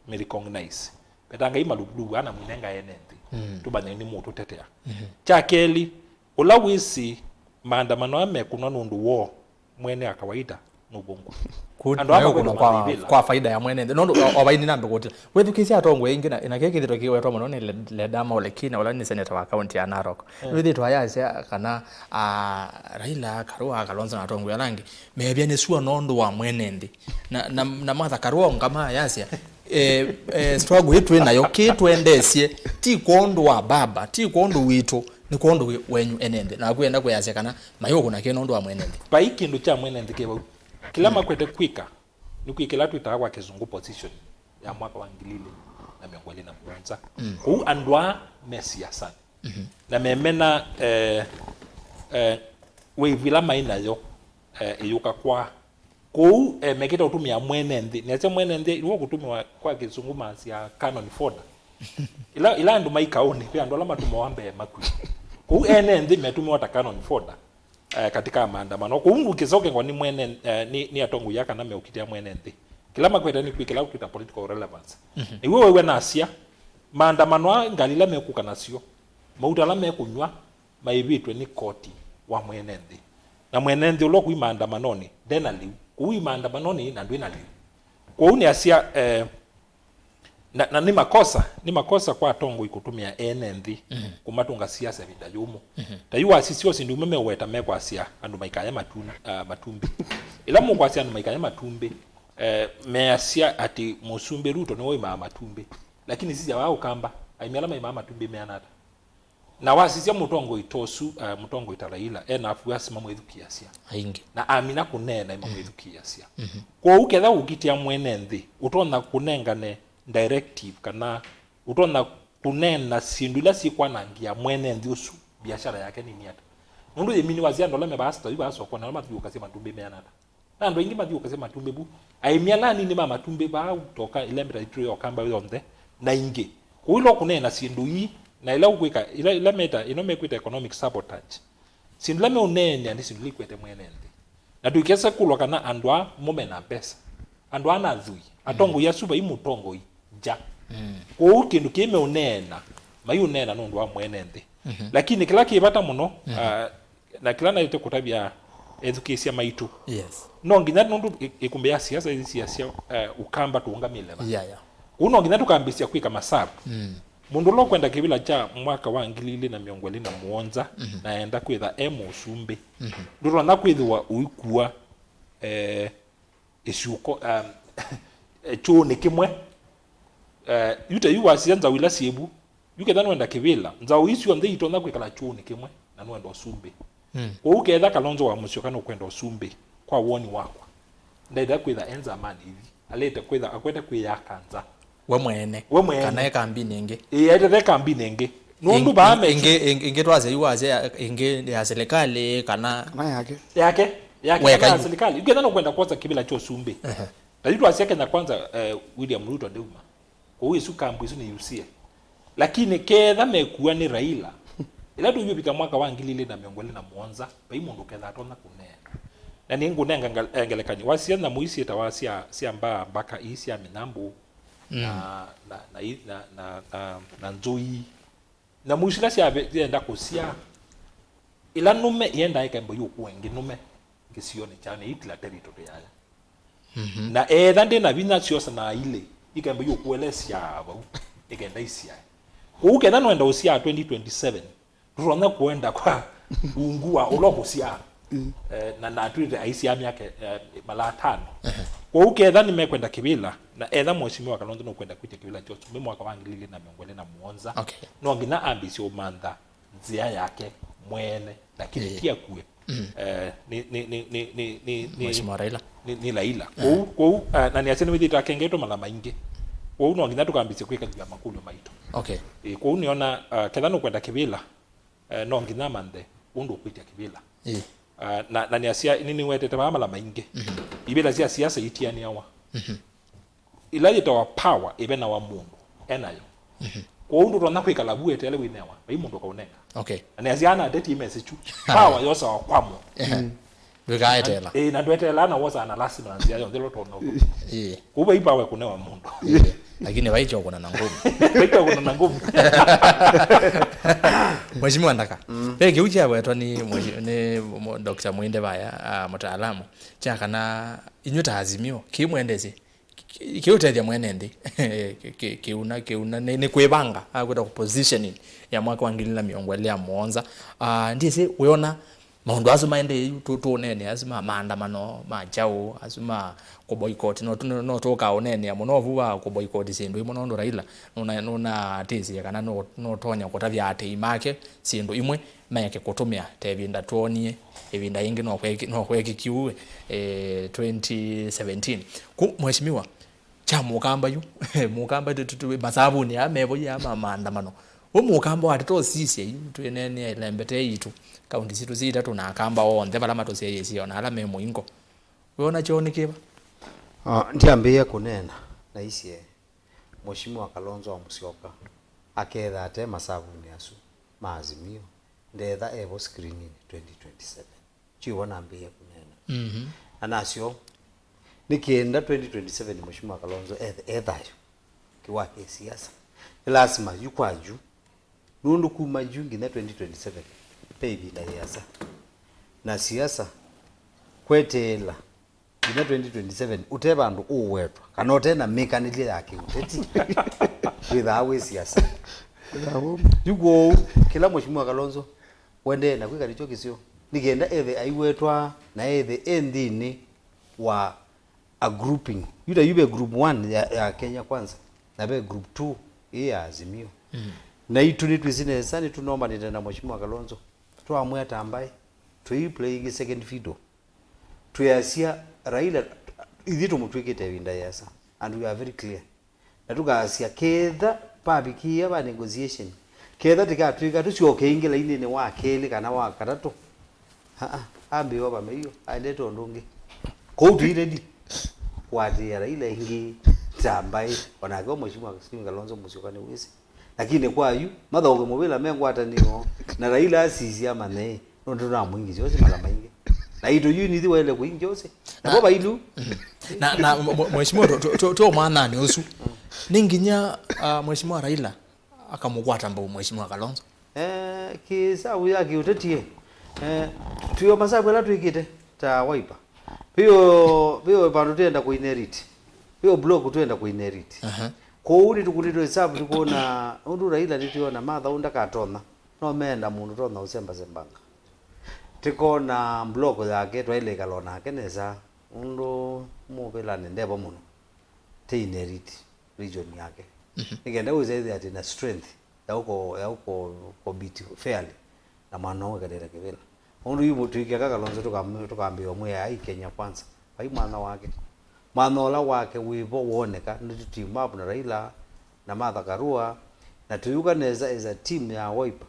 tũtekũmĩrecognize." Vetangai maluvulovu ana mwinenga ene nthĩ. Mm. Tũmanye nĩ mũtũtetea. Mhm. Kya kelĩ, ũla wĩsĩ maandamano aa mekũnwa nũndũ woo mwene wa kawaida nũvũngũ. Ku-, andũ aa mayũkũnwa makwĩthĩwa kwa, maivĩla kwa faida ya mwene nthĩ. Nũndũ o, o vai nĩnambe kũtĩla. Wĩthukĩĩsya atongoi aingĩ na, na kĩĩ kĩthĩtwa kĩwetwa mũno nĩ Le-, Ledama Ole Kina, ũla nĩ seneta wa kaunti ya Narok. Eh. Nĩwĩthĩtwa ayasya kana, ah, Raila, Karua, Kalonzo na atongoi ala angĩ meevya nĩ sua nũndũ wa mwene nthĩ. Na, na, na Martha Karua ũngama ayasya, eh, eh, struggle ĩ twĩ nayo, kĩ twendeesye, ti kwondũ wa baba, ti kwondũ witũ, nĩ kwondũ wĩ-, wenyu ene nthĩ. Na akwenda kwĩyasya kana mayũkũna kĩ nũndũ wa mwene nthĩ. Vai kĩndũ kya mwene nthĩ kĩ vau. Kĩla Mm. makwete kwĩka nĩ kwĩ kĩla twĩtaa kwa kĩsũngũ position ya mwaka wa ngili ilĩ na mĩongo ĩlĩ na mũonza. Mm. Kũu andũ aa me siasanĩ. Mhm. Na memena, eh, eh, wave ĩla maĩ nayo, eh, ĩyũka kwa Kwoou, eh, mekĩte ũtũmĩa mwene nthĩ. Nĩasya mwene nthĩ, iwe kũtũmĩwa kwa kĩsũngũ masya cannon fodder. Ila, ila andũ mai kaũnĩ, kwĩ andũ ala matũmawa mbee makw'e. Kwoou ene nthĩ metũmĩwa ta cannon fodder, eh, katika maandamano. Kwoou ngũkĩsokengwa nĩ mwene, eh, nĩ, nĩ atongoi aa kana meũkitĩa mwene nthĩ. Kĩla makwete nĩ kwĩkĩla twĩta political relevance. Mhm. Nĩw'o wew'a nasya, maandamano aa ngalĩ ila mekũka nasyo, mauta ala mekũnyw'a, maĩvĩtwe nĩ koti wa mwene nthĩ. Na mwene nthĩ ũla ũkũi maandamanonĩ, nde na lĩu. Kũu i maandamanonĩ na ndwĩ na lĩu. Kwoou nĩasya, eh, na, na nĩ makosa, nĩ makosa kwa atongoi kũtũmĩa ene nthĩ Mm. kũmatũnga siasa ĩvinda yũmũ. Mhm. Ta yu wasisya syĩndũ imwe meũweta mekwasya andũ maikaye matun-, ah, matumbĩ. Ĩla mũkwasya andũ maikaye matumbĩ, eh, measya atĩ Mũsumbĩ Ruto nĩwe ũimaa matumbĩ. Lakini sisya waa Ũkamba, aĩmi ala maimaa matumbĩ meana ata? Na wasisya mũtongoi ta ũsu, eh, mũtongoi ta Raila, e na afuasi mamwĩthukĩĩasya. Aingĩ. Na amina kũneena imamwĩthukĩĩasya. Mhm. Kwoou ketha ũkitĩa mwene nthĩ, ũtonya kũnengane directive kana ũtonya kũneena syĩndũ ila syĩkwanangĩa mwene nthĩ ũsu biashara yake nini ata. Nũndũ yĩmini wasya andũ ala me vaasa ta yu vaasa ũkona ala mathiũkasya matumbĩ meana ata. Na andũ aingĩ mathiũkasya matumbĩ vu. Aĩmi ala anini ma matumbĩ vaa toka ĩla mĩtaitũ ya Ũkamba yonthe, na ingĩ. Kũu ĩla ũkũneena syĩndũ ii, na ĩla ũkwĩka, ĩla, ĩla meta, ĩno mekwĩta economic sabotage. Syĩndũ ila meũneenea nĩ syĩndũ ila ikwete mwene nthĩ. Na tũikese kũlwa kana andũ aa mo mena mbesa. Andũ aa na athwii. Atongoi asu vai mũtongoi nja. Mm. Kwoou kĩndũ kĩĩ meũneena, maiũneena nũndũ wa mwene nthĩ. Mhm. Lakini kĩla kĩ vata mũno, Mhm. ah, Na kĩla naĩte kũtavya ethukĩĩsya maitũ. Yes. No nginya nũndũ ĩ-, ĩkumbi ya siasa ĩsiasya, eh, Ũkamba tũũngamĩle va. Yeah, yeah. Kũu no nginya tũkambĩĩsya kwĩka masavu. Mm. Mũndũ ũla ũkwenda kĩvĩla kya mwaka wa ngili ilĩ na mĩongo ĩlĩ na mũonza, mhm, na enda kwĩtha e mũsumbĩ, mhm, ndũtonya kwĩthĩwa ũikua, eh, ĩsyũko, um, kyũũnĩ kĩmwe. Eh, yu ta yu wasya nzaũ ila syĩ vu, yu ketha nũenda kĩvĩla, nzaũ ii syonthe itonya kwĩkala kyũũnĩ kĩmwe na nũenda ũsumbĩ. Mm. Kwoou ketha Kalonzo wa Mũsyoka nũkwenda ũsumbĩ, kwa woni wakwa, ndaĩle kwĩtha e nzamanĩ ithi, alĩte kwĩtha akwete kwĩyaka nza. We mwene. We mwene. Kana e kambinĩ ĩngĩ. Ĩĩ, aĩtete kambinĩ ĩngĩ. Nũndũ vaa me ĩngĩ, ĩngĩ, ĩngĩ twasya yu wasya ya, ĩngĩ ya serikali kana kana yake. Yake, yake, weka kana ya yu serikali. Yu ketha nũkwenda kwosa kĩvĩla kya ũsumbĩ. Ehe. Na yu twasya Kenya Kwanza, eh, William Ruto ndeuma. Kwoou ĩsu kambu ĩsu nĩyusie. Lakini ketha mekua nĩ Raila, ĩla tũiũvika mwaka wa ngili ilĩ na mĩongo ĩlĩ na mũonza, vai mũndũ ketha atonya kũneena. Na nĩngũnenga ngal-, eh, ngelekany'o. Wasya nyamũ ii syĩtawa sya, sya mbaa mbaka ii sya mĩnyambũ, mm, na, na, na, i-, na, na, na, na nzũi. Nyamũ isu ila syave-, syenda kũsyaa, ĩla nũme yendaa ĩkaemba yũkũa ĩngĩ nũme kĩsionĩ kyayo, nĩyĩtila territory yayo. Mhm. Na etha ndĩ na vinya, syosanaa ilĩ, ikaemba yũkũelesya vau, ĩkenda isyae. Kwoou ketha nũenda ũsyaa twenty twenty-seven, ndũtonya kũenda kwa ungu wa ũla ũkũsyaa. Mm. Eh, na natwĩte aisyaa myaka, eh, mala atano. Ehe. Kwoou ketha nĩmekwenda kĩvĩla, na etha Mheshimiwa Kalonzo nũkwenda kwĩtya kĩvĩla kya ũsumbĩ mwaka wa ngili ilĩ na mĩongo ĩlĩ na mũonza, okay, no nginya ambĩĩsye ũmantha nzĩa yake mwene, lakini, ĩĩ, ti akue. Mm. Eh, nĩ, nĩ, nĩ, nĩ, nĩ, nĩ, nĩ, Mheshimiwa Raila. Nĩ, nĩ Raila. Eh. Kwoou, kwoou, eh, na nĩasya nĩwĩthĩĩtwe akengetwe mala maingĩ. Kwoou no nginya tũkambĩĩsye kwĩkany'a makũlyo maitũ. Okay. Eh, kwoou nĩona, eh, ketha nũkwenda kĩvĩla, eh, no nginya amanthe ũndũ ũkwĩtya kĩvĩla. Ĩĩ. Eh, na, na nĩasya, nĩ, nĩwetete vaa mala maingĩ. Mhm. Ivĩla sya siasa itianĩawa. Mhm. Ĩla yĩtawa power ĩvenawa mũndũ enayo. Mhm. Kwoou ndũtonya kwĩkala vu weteele wĩnewa, vai mũndũ ũkaũnenga. Okay. Na nĩasya ana ateti message yu. Power yosawa kwamo. Ehe. Mm. Ndwĩkaeteela. Ĩĩ, na ndweteelaa na wosaa na lasima na nzĩa yonthe ĩla ũtonya ũtũmĩa. Ĩĩ. Kwoou vai power ĩkũnewa mũndũ. Ĩĩ. Lakini vai kyokũna na ngũmĩ. Vai kyokũna na ngũmĩ. Mheshimiwa Ndaka. Mm. Ve kĩu kyawetwa nĩ mweshi-, nĩ mo-, Doctor Mwinde vaya, ah, mũtaalamu, kya kana inyw'ĩ ta Azimio, kĩmwendesye Kĩ-, kĩũtethya mwene nthĩ. Kĩ-, kĩ-, kĩuna, kĩuna, nĩ, nĩ kwĩvanga, akwĩta ku positioning ya mwaka wa ngili na mĩongo ĩlĩ na mũonza. Ah, ndyĩsĩ, wĩona maũndũ asu maendee yu, tũ-, tũũneenea asu ma maandamano, ma kyaũ, asu ma kũ boycott, no tũ-, no tũkaũneenea mũno vu wa kũ boycott syĩndũ imwe, nũndũ Raila nũna-, nũnatĩsĩe kana nũ-, nũtonya kũtavya atei make syĩndũ imwe, meke kũtũmĩa ta ĩvinda twoonie, ĩvinda yĩngĩ no kweki-, no kwekĩkie ũu, eh, twenty seventeen. Ku, Mheshimiwa, kya mũkamba yu, mũkamba tu, tu, tu, masavunĩ aa mevo ya ma maandamano. We mũkamba watete ũsisya yu, twĩneenea ĩlembete yitũ, kaunti sitũ si itatũ na akamba onthe vala matũsyaĩĩsye, ona ala me mũingo. We ona kyoo nĩ kĩva? Ah, ndyambĩĩe kũneena, naisye, Mheshimiwa Kalonzo wa Musyoka aketha ate masavunĩ asu ma Azimio, ndetha evo screeninĩ twenty twenty-seven. Kyu vo nambĩĩe kũneena. Mhm. Na nasyo, nĩ kenda twenty twenty-seven Mheshimiwa Kalonzo ethe e thayũ kĩwa kĩ siasa, nĩ lasima yu kwa yu, nũndũ kuma yu nginya twenty twenty-seven ve ĩvinda yĩasa. Na siasa, kweteela nginya twenty twenty-seven ũte vandũ ũwetwa, kana ũte na mĩkanĩlye ya kĩũteti, wĩthaa wĩ siasa. Yu kwoou, kĩla Mheshimiwa Kalonzo ũendee na kwĩka nĩkyo kĩseo, nĩ kenda ethe aiwetwa na ethe e nthĩnĩ wa a grouping. Yu ta yu ve group one ya, ya Kenya Kwanza, na ve group two ĩ ya Azimio. Mm. Na itũ nĩtwĩsĩ nesa, nĩtũnombanĩte na Mheshimiwa Kalonzo, twamwĩa ta mbaĩ, tũi playing second fiddle. Twĩasya Raila, ithyĩ tũmũtw'ĩkĩte ĩvinda yĩasa, and we are very clear. Na tũkasya, ketha vavikĩĩa va negotiation, ketha tĩkatw'ĩka tũsyoke ĩngĩ lainĩnĩ wa kelĩ kana wa katatũ, aa, ambĩĩe ovamĩio aendete ũndũ ũngĩ. Kwoou tũi ready kũatĩĩa Raila ĩngĩ ta mbaĩ, onake o Mheshimiwa Stephen Kalonzo Musyoka nĩwĩsĩ. Lakini kwa yu, mathaũke mũvĩla me ngwatanĩo, na Raila asisye amanye, nũndũ tũnamũingĩsya ũsĩ mala maingĩ. Na itũ yu nithi waĩle kũingya ũsĩ. Navo vailu. Na, na, mwe-, mwe-, Mheshimiwa, tũ, tũ, tũ, tũ mwananĩ ũsu. Nĩ nginya, ah, Mheshimiwa Raila akamũkwata mbau Mheshimiwa Kalonzo? Eh, kĩsavu ya kĩũteti, eh, twĩo masavu ala twĩkĩte. ta Wiper. Vio, vio vandũ twenda kũ inherit. Vio block twenda kũ inherit. Aha. Kwoou nĩtũkũnĩtwe hesabu tũkona ũndũ Raila nĩtwĩona Martha ũũ ndakatonya. No meenda mũndũ tonya ũsembasembanga. Tĩkona block yake twaĩle ĩkala nake nesa. Ũndũ mũvĩlanĩ ndevo mũno. Tĩ inherit region yake. Mhm. Nĩ kenda wĩse ĩthĩa atĩ na strength ya ũko, ya ũko compete fairly na mwana ũũ ekalĩte kĩvĩla. Ũndũ yu twĩkĩaka Kalonzo tũkam-, tũkambĩĩwa mwĩa ai Kenya Kwanza. Vai mwana wake. Mwana ũla wake wĩvo woneka nĩ tũ team up na Raila na Martha Karua, na tũyũka nesa as a team ya Wiper.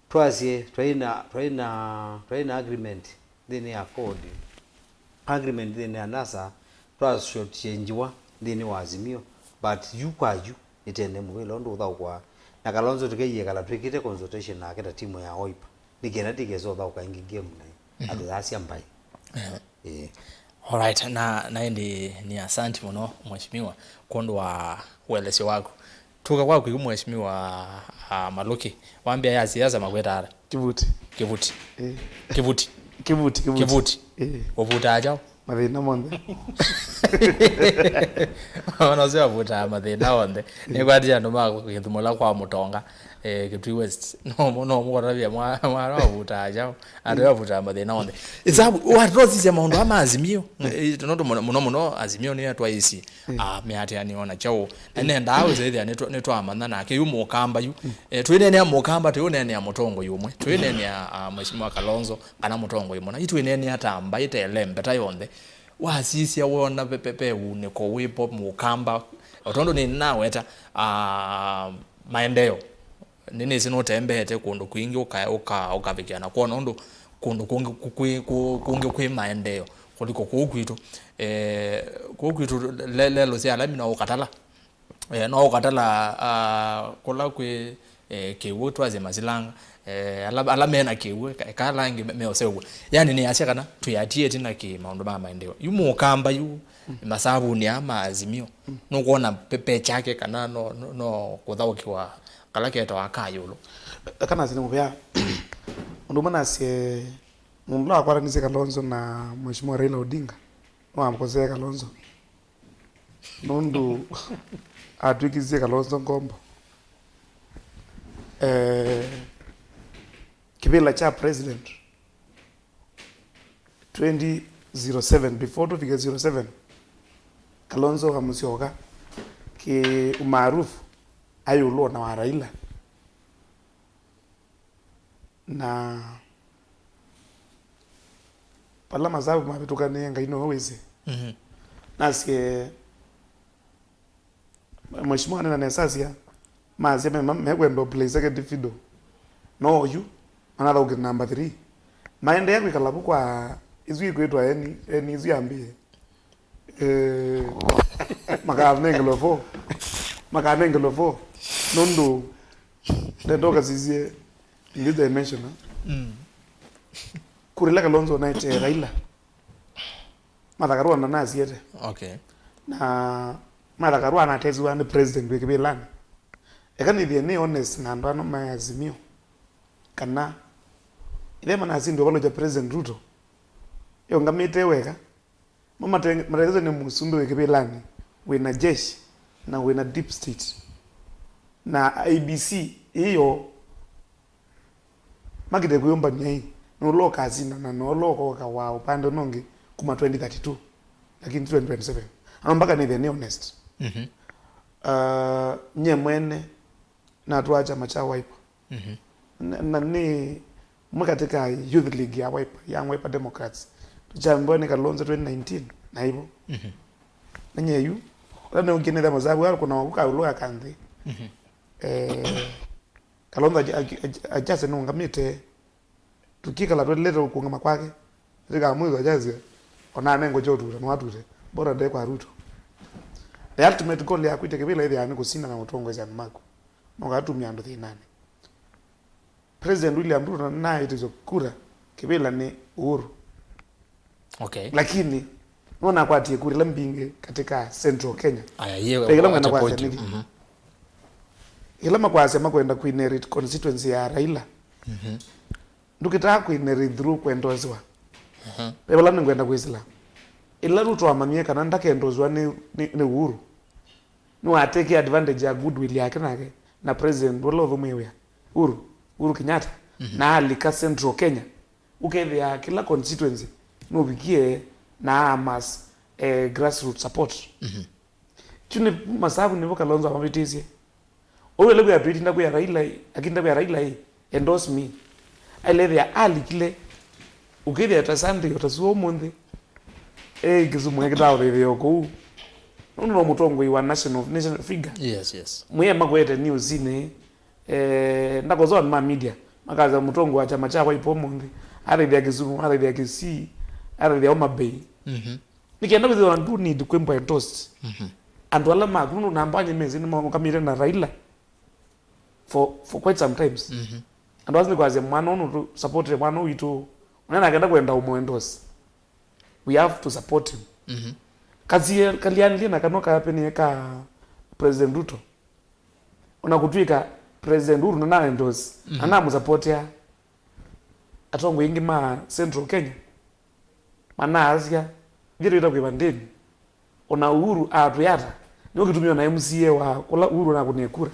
Twasye twaina, twaina, twaina agreement nthĩnĩ ya code, agreement nthĩnĩ ya NASA, twashortchangiwa nthĩnĩ wa Azimio, but yu kwa yu nĩtene mũvĩla ũndũ ũthaũkwa na Kalonzo tũkeyĩekala twĩkĩte consultation nake ta timu ya Wiper nĩ kenda tikesa ũthaũka ĩngĩ game naĩ. Mhm. Atũthasya mbaĩ. Eh. Ĩĩ. Alright, na, na ĩndĩ nĩ asanti mũno mheshimiwa kwondũ wa ũelesyo waku. Tuka kwaku yu mheshimiwa, ah, Maluki, wambĩa ya siasa makwĩta ara? Kivuti. Kivuti. Eh. Kivuti. Kivuti, kivuti. Kivuti. Eh. Ũvutaa kyaũ? Mathĩna monthe. Ona ũseo ũvutaa mathĩna onthe. Nĩkwatĩĩa andũ ma kĩthumũla kwa mũtonga, eh, Kitui West. No, no mũkotavya mwa-, mwana ũvutaa kyaũ? Andũ avutaa mathĩna onthe. Isabu, watosisya maũndũ ama Azimio. Eh, nũndũ mũno, mũno, mũno Azimio nĩyo twaĩsĩ. Mm. Ah, mĩatĩanĩo na kyaũ. Na nendaa wĩsĩthĩa nĩtwa-, nĩtwamanya nake yu mũkamba yu. Mm. Eh, twĩneenea mũkamba, twĩũneenea mũtongoi ũmwe. Twĩneenea, ah, Mheshimiwa Kalonzo kana mũtongoi mũna. Itwĩneenea ta mbaĩ ta ĩlembe ta yonthe. Wasisya wona ve, ve, ve unĩko wĩpo mũkamba. O tondũ nĩnaweta, ah, maendeeo. Nĩnĩsĩ nũtembeete kũndũ kwingĩ ũka-, ũka-, ũkavikĩa na kwona ũndũ kũndũ kũngĩ ku-, kwĩ, ku-, kũngĩ kwĩ maendeeo kũliko kũu kwitũ. Eh, kũu kwitũ le-, lelũ sya alami no ũkatala. Eh, no ũkatala, ah, kũla kwĩ, eh, kĩw'ũ twasye masilanga, eh, ala, ala mena kĩw'ũ, eka, eka ala angĩ me, meũseũvw'a. Yani nĩasya kana twĩatie ĩtina kĩ maũndũ ma maendeeo. Yu mũkamba yu, masavunĩ aa ma Azimio, nũkwona pe, pe chake kana no, no, no kũthaũkĩwa kala ketawa ka ĩũlũ. Eka nasye nĩ mũvea. Ũndũ ũmwe nasye, mũndũ ũla wakwatanisye Kalonzo na Mheshimiwa Raila Odinga, nĩwamũkosee Kalonzo. Nũndũ atw'ĩkisye Kalonzo ngombo. Eh, kĩvĩla kya president, twenty zero seven, before tũvike zero seven, Kalonzo amũsyoka kĩ umaarufu aĩ ĩũlũ ona wa Raila. Na vala masavu mavĩtũkanĩe, Ngai nĩwe wĩsĩ. Mhm. Nasye, Mheshimiwa nena nesasya, masya me, me, mekwenda play second fiddle. No oyu, manathaũkĩte number three. Maendeea kwĩkala vu kwa isu ikwĩtwa eni, eni isu yambĩe. Eh, makanengelwa four. Makanengelwa four. Nũndũ, nenda ũkasisye in this dimension, eh? Mm. Kura ila Kalonzo naĩte Raila, Martha Karua ndanasiete. Okay. Na Martha Karua anatesiwa nĩ president wĩ kĩvĩlanĩ. Eka nĩthie nĩ honest na andũ ano ma Azimio, kana ĩla manasindwa valũkya President Ruto, eũngamĩte weka, mo mate-, matetheswe nĩ mũsumbĩ wĩ kĩvĩlanĩ wĩna jeshi na wĩna deep state na I E B C ĩyo. Makĩte kwĩyũmbany'a ĩ, nũla ũkasindana na ũla ũkoka wa ũpande ũno ũngĩ kuma twenty thirty-two, lakini twenty twenty-seven. Ano mpaka nĩthĩe nĩ honest. Mhm. Uh, nyie mwene natwaa kyama kya Wiper. Mhm. Na, na nĩ mwe katika Youth League ya Wiper, Young Wiper Democrats. Tũkyambĩwa nĩ Kalonzo twenty nineteen, na hivyo. Mhm. Na nyie yu, ũla nĩũngĩnĩtha mũsavu wa kũna waku kaũlũ ya kanthĩ. Mhm. Eh, Kalonzo aja-, aja-, aja-, ajase nũngamĩte, tũkĩkala twelete ũkũngama kwake, tĩkamwĩthwa ajasya, ona anengo kya ũtuta, no atute, bora nde kwa Ruto. The ultimate goal ya kwĩtya kĩvĩla ĩthĩawa nĩ kũsinda na ũtongoesya andũ maku, nokatumia andũ thĩnanĩ. President William Ruto naĩtĩswe kura kĩvĩla nĩ Uhuru. Okay. Lakini nona akwatie kura ila mbingĩ katika Central Kenya. Aya, yeye. Ila mwenda kwasya nĩkĩ? Mhm. Ila makwasya makwenda kuinherit constituency ya Raila. Mhm. Ndũkĩtaa kuinherit through kwendosiwa. Ve vala nĩngwenda kwĩsĩla. Ĩla Ruto amanyie kana ndakendoswa nĩ, nĩ, nĩ Uhuru, nĩwateke advantage ya goodwill yake nake na president ũla ũthũmũie wĩa, Uhuru, Uhuru Kenyatta, na alika Central Kenya, ũkethĩa kĩla constituency nũvikie na amass, eh, grassroots support. Kyu nĩ masavu nĩvo Kalonzo amavĩtĩsye. Ũu ĩla kwĩa twĩtinda kwĩa Raila, akinda kwĩa Raila ĩ, "Endorse me." Ailethĩa alikile, ũkĩthĩa ta Sunday, o ta suo ũmũnthĩ, ĩ, Kisumu ekĩtaa ũthĩthĩo kũu. Nũndũ no mũtongoi wa national, national figure. Yes, yes. Mwĩe makwete newsinĩ, eh, ndakosoa ma media, makasya mũtongoi wa kyama kya Wiper ũmũnthĩ, athĩthĩa Kisumu, athĩthĩa Kisii, athĩthĩa Homa Bay. Mhm. Nĩ kenda wĩthĩwa ndũ need kwĩmbwa endorsed. Mhm. Andũ ala maku nũndũ namba nyemezi nĩmaũngamĩte na Raila for, for quite some times. Mhm. Andũ asu nĩkwasya mwana ũnũ tũ support mwana ũũ witũ. Ona nakenda kwenda ũmũ endorse. We have to support him. Mhm. Kasie kalianĩlye na kanwa kapenie ka President Ruto. Ona kũtw'ĩka President Uhuru na na endorse, na namũsupportia. Atongoi aingĩ ma Central Kenya manaasya, "Ithyĩ twĩta kwĩva ndĩni." Ona Uhuru atwĩa ata, nĩwe kĩtumi ona M C A wa kũla Uhuru anakũnie kura,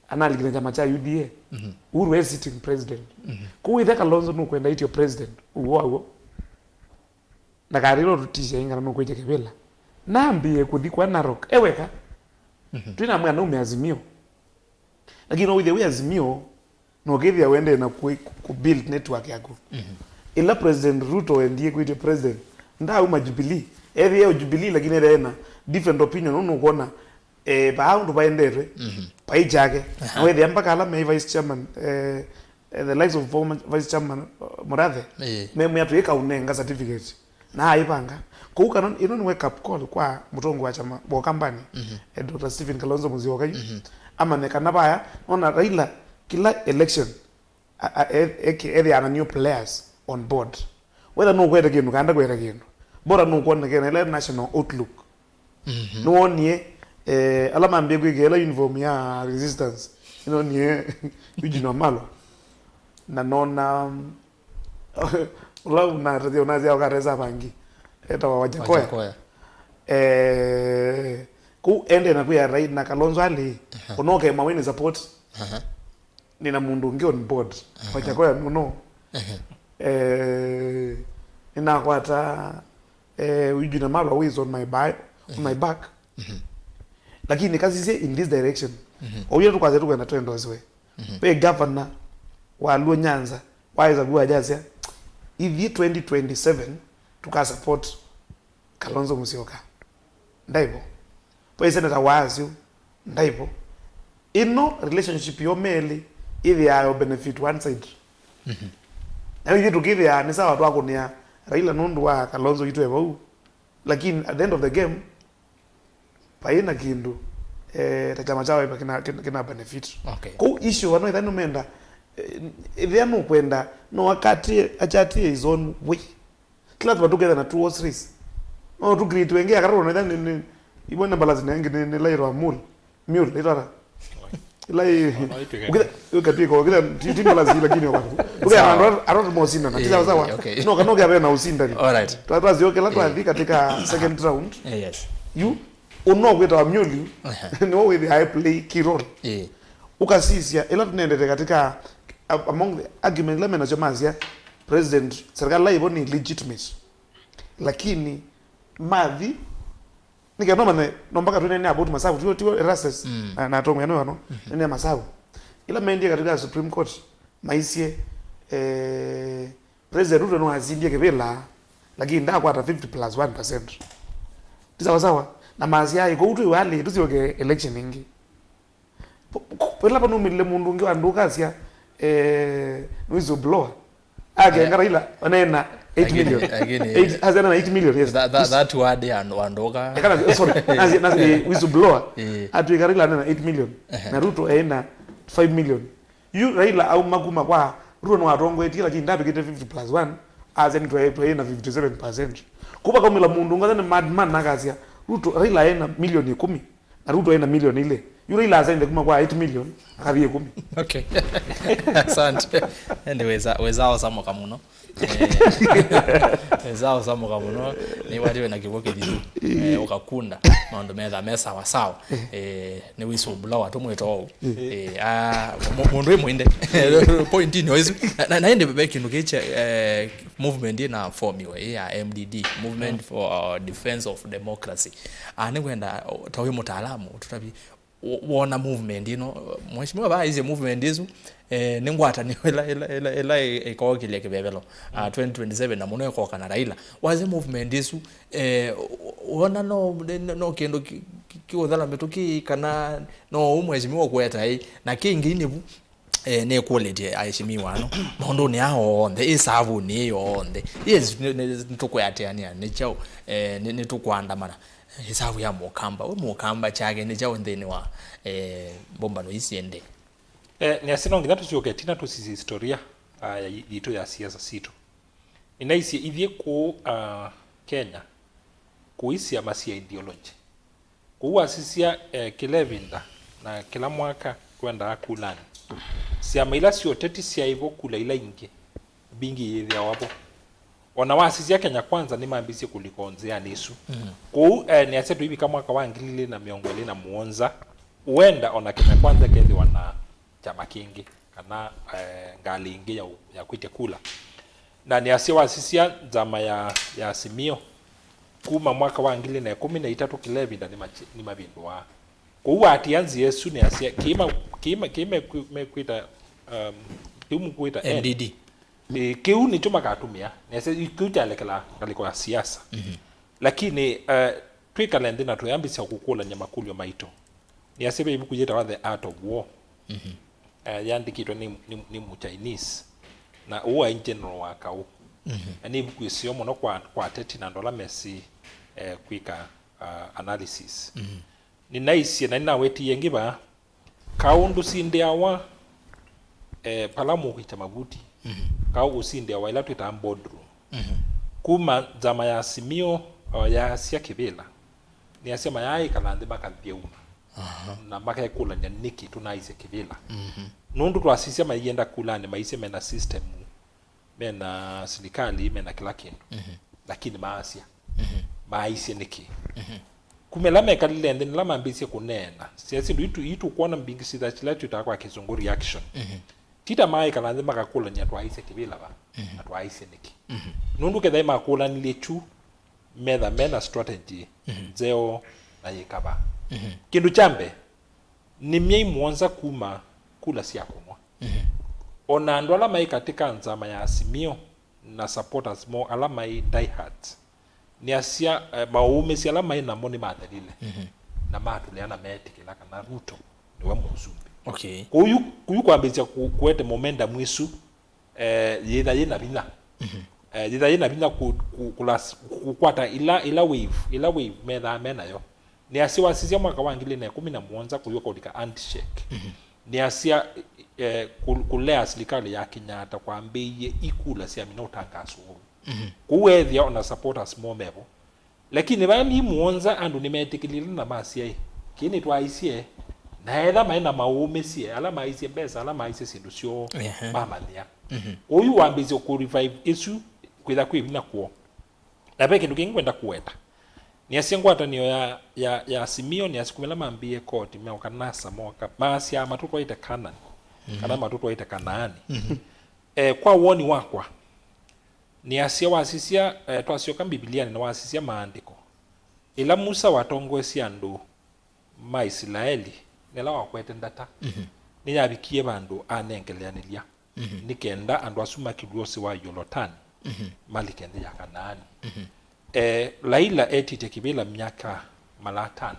analikile kyama kya U D A. Mhm. Uhuru e sitting president. Mhm. Kũu ithe Kalonzo nũkwenda aitwe president, ũw'o waw'o. Ndakatĩle ũtũtisya ĩngana nũkwĩtya kĩvĩla. Nambĩĩe kũthi kwa Narok e weka. Mhm. Twĩna mwĩa naume Azimio. Lakini no wĩthĩe wĩ Azimio, na ũkĩthĩa wendee na kũ, kũ build network yaku. Mhm. Ĩla President Ruto wendie kwĩtya president, ndaauma Jubilee. Ethĩe o Jubilee, lakini ethĩe na different opinion, nũndũ ũkwona, eh, vaa ũndũ vaendetwe, mhm, vai kyake. Aha. Na wethĩa mpaka ala me vice chairman, eh, eh, the likes of former vice chairman, uh, Murathe, ĩĩ, memwĩa tũikaũnenga certificate. Na aivanga. Kũu kana ĩno nĩ wake up call kwa mũtongoi wa kyama wa Ukambani, mhm, eh, Doctor Stephen Kalonzo Musyoka yu. Mhm. Amanye kana vaya, nona Raila kila election, a, a, e, e, ethĩana new players on board. Whether nũkwete kĩndũ kana ndakwete kĩndũ, bora nũkwonekana ĩla national outlook. Mhm. Nĩwonie, eh, ala mambie kwĩkĩa ĩla uniform ya resistance. Nĩnonie Eugene Wamalwa. Na nona, um, ũla ũnatathya ũnasya ũkatesa vangi. Etawa Wajakoya. Wajakoya. Eh, kũu ende na kwĩa Rai na Kalonzo alĩ, aha, ũnoke mawini support. Aha. Nĩna mũndũ ũngĩ on board. Aha. Wajakoya mũno. Aha. Eh, nĩnakwata, eh, Eugene Wamalwa who is on my bi-, on my, mhm, back. Mhm. Lakini kasisye in this direction. Mhm. Oyo tũkwasya tũkwenda twendosiwe. Mhm. Ve governor wa Luo Nyanza, waĩsa kuwa jasya, "Ithyĩ twenty twenty-seven tũka support Kalonzo Musyoka." Ndaivo. Ve senator waasyo, ndaivo. Ĩno relationship yo melĩ ĩthĩaa yo benefit one side. Mhm. Na ithyĩ tũkĩthĩaa nĩ sawa twakũnĩa Raila nũndũ wa Kalonzo witũ e vau. Lakini at the end of the game, vai na kĩndũ, eh, ta kyama kya Wiper kĩna, kĩna, kĩna benefit. Okay. Kũu issue vano ĩtha nũmenda, eh, ĩthĩa nũkwenda, no akatie, achatie his own way. Kila tuma tũketha na two horse race. No tu create wengĩ akarona ĩtha nĩ, nĩ, ibo nĩ balance nengĩ nĩ, nĩ lairwa mule. Mule, ĩtara. Ĩla ĩ, no, no, ĩtwĩka ũkitha, ũkatwĩka, ũkitha, ti, ti mbalasi, lakini ũkatwĩka. Sawa. Andũ arota mosindana, ti sawa sawa. Eh, okay. No, kana ũkĩa vena usindani. All right. Twa, twaziokela, eh, twathi katika second round. Eh, yes. Yu, ũno kwĩtawa Myuli, aha, nĩwe wĩthĩa I play key role. Eh. Ũkasisya, ĩla tũnendete katika, a-, among the argument ĩla menasyo masya, president, serikali ĩla ĩvo nĩ legitimate. Lakini, mathi, nĩkenda manye, no mpaka twĩnene about masavu, tiwo, tiwo Erastus, mm, na, na atongoia nĩ wano, mm-hmm, nene masavu. Ila maendie katika Supreme Court, maisye, eh, President Ruto no asindie kĩvĩla, lakini ndakwata fifty plus one percent. Ti sawa sawa, na masya, "Ai, kũu twĩ wali, tũsyoke election ĩngĩ." Ĩla vanumĩlile mũndũ ũngĩ wa ndũkasya, eh, whistleblower. Akenga Raila, onena eight million. Lakini, lakini, eight, asena na eight million, yes. That, that, that word ya andũ, andũ ka. Ekana, sorry, nasi, nasi, eh, whistleblower. Eh. Atwika Raila anena eight million. Ehe. Na Ruto ena five million. Yu Raila auma kuma kwa Ruto no atongoetie, lakini ndavikite fifty plus one, asya nĩ twe, twe na fifty seven percent. Kuva kaumila mũndũ ngothe nĩ madman nakasya, Ruto, Raila ena milioni ikũmi. Na Ruto ena milioni ilĩ. Yũla ila asainĩte kuma kwa eight million, akathi ĩkũmi. Okay. Asante. Ende weza, weza osamoka mũno. Eh, weza osamoka mũno. Nĩ watiwe na kĩw'ũ kĩthithu. Eh, ũkakunda. Maũndũ metha me sawa sawa. Eh, nĩ whistleblower tũmwĩta ũu. Eh, ah, mu- mũndũ ĩ mũinde. Point ni oisu. Na, na, na ende be kĩndũ kĩcha, eh, movement ĩna formiwe, ĩ ya M D D, Movement for, uh, Defense of Democracy. Ah, nĩ kwenda, uh, ta wĩ mũtaalamu, tũtavi wo- wona movement ĩno, mheshimiwa vaa aisye movement ĩsu, eh, nĩ ngwatanĩo ĩla, ĩla, ĩla, ĩla ĩ- ĩkookĩlya kĩvevelo, ah, twenty twenty-seven, na mũno ĩkooka na Raila. Wasya movement ĩsu, eh, wona no, no, no kĩndũ ki- ki- kĩũthala mĩtũkĩ, kana no ũ mheshimiwa ũkweta ĩ, na kĩngĩ nĩvu, eh, nĩkũlĩtye aheshimiwa ano maũndũnĩ aa onthe, ĩsavunĩ ĩ yonthe. Yes, nĩ- nĩ- nĩtũkwĩatĩanĩa, nĩ kyaũ, eh, nĩ- nĩtũkwandamana. Ĩsavu ya Mũkamba, we Mũkamba kyake nĩ kyaũ nthĩnĩ wa, eh, mbũmbano ii syendee? Eh, nĩasya no nginya tũsyoke ĩtina tũsisye historia, ah, ya- yitũ ya siasa sitũ. Nĩnaisye ithyĩ kũũ, ah, Kenya, kũi syama sya ideology. Kũu wasisya, eh, kĩla ĩvinda na kĩla mwaka twendaa kulanĩ, syama ila sya ũteti syaĩ vo kula ila ingĩ, mbingĩ iyĩthĩawa vo. O na wasisya Kenya Kwanza nĩmambĩĩsye kũlika o nzĩanĩ ĩsu. Kũu, eh, nĩasya tũivika mwaka wa ngili ilĩ na mĩongo ĩlĩ na mũonza, ũenda o na Kenya Kwanza ĩkethĩwa na kyama kĩngĩ, kana, eh, ngalĩ ĩngĩ ya, ya kwĩtya kula. Na nĩasya wasisya nzama ya, ya Azimio, kuma mwaka wa ngili na ĩkũmi na itatũ kĩla ĩvinda nĩmachi- nĩmavĩndũaa. Kũu watia nzĩa ĩsu nĩasya kĩĩ ma- kĩĩ ma- kĩĩ mekwĩ- mekwĩta, um, kĩu mũkwĩta N- M D D. Ĩ, kĩu nĩkyo makatũmĩa. Nĩasya kĩu kyalekela ngalĩko ya siasa. Lakini, eh, twĩkale nthĩ na twĩambĩsya kũkũlany'a makũlyo maitũ. Nĩasya ve ĩvuku yĩtawa The Art of War. Eh, yandĩkĩtwe nĩ, nĩ, nĩ Mũchinese. Na ũũ aĩ general wa kaũ. Na nĩ ĩvuku ĩseo mũno kwa, kwa ateti na andũ ala mesĩ, eh, kwĩka, ah, analysis. Nĩnaisye na nĩnawetie ĩngĩ vaa, kaũ ndũsindĩawa, eh, pala mũkwĩkya mavuti. Kaũ ũsindĩawa ĩla twĩtaa boardroom. Kuma nzama ya Azimio, o, yaasya kĩvĩla, nĩasya mayaaĩkala nthĩ makathyũma na makekũlany'a nĩkĩ tũnaaisye kĩvĩla. Nũndũ twasisya maienda kulanĩ maisye mena system, mena silikalĩ, mena kĩla kĩndũ. Lakini maasya, maaisye nĩkĩ? Kuma ĩla mekalile nthĩ, nĩla mambĩĩsye kũneena, sya syĩndũ ii tũ- ii tũkwona mbingĩ syĩtha kĩla twĩtaa kwa kĩsũngũ reaction. Ti ta maaĩkala nthĩ makakũlany'a twaaisye kĩvĩla va, na twaaisye nĩkĩ. Nũndũ kethai makũlanilyĩ kyu, metha mena strategy nzeo na yĩkava. Kĩndũ kya mbee, nĩ myei mũonza kuma kula syakũnwa. O na andũ ala maĩ katĩ ka nzama ya Azimio na supporters moo ala maĩ diehards, nĩasya, eh, maũũmĩsyo ala maĩ namo nĩmathelile na matũlea na meetĩkĩla kana Ruto nĩwe mũsumbĩ. Okay. Kũu yu, kũu yu kwambĩĩsya kũ- kũete momentum ĩsu, eh, yĩtha yĩna vinya. Eh, yĩtha yĩna vinya kũ- kũ- kũlas- kũkwata ila, ila wave, ila wave methaa me nayo. Nĩasya wasisya mwaka wa ngili na ĩkũmi na mũonza kũyũka ũlika handshake. Nĩasya, eh, kũ- kũlea silikalĩ ya Kenyatta kwambĩĩie ikula sya mina ũtangaso ũu. Kũu weethĩa ona supporters moo mevo. Lakini vaa myei mũonza andũ nĩmetĩkĩlile na masya, ĩ, kĩĩ nĩtwaisye, na etha maĩ na maũũmĩsye, ala maisye mbesa, ala maisye syĩndũ syoo, ehe, mamanyĩa. Ũyu wambĩĩsye kũ revive ĩsu kwĩtha kwĩ vinya kwoo. Na ve kĩndũ kĩngĩ ngwenda kũweta. Nĩasya ngwatanĩo ya, ya, ya Azimio, nĩasya kumĩla mambĩĩe koti, meoka NASA, moka, maasya matũtwaĩte Canaan, kana matũtwaĩte Kanaani. Eh, kwa woni wakwa, nĩasya wasisya, eh, twasyoka Mbivilianĩ na wasisya maandĩko, ĩla Musa watongoesye andũ ma Isilaeli, nĩla wakwete ndata, nĩyavikie vandũ anengeleanĩlya, nĩ kenda andũ asu makilw'e ũsĩ wa Yolotani, malike nthĩ ya Kanaani. Eh, Laila etĩtye kĩvĩla myaka mala atano.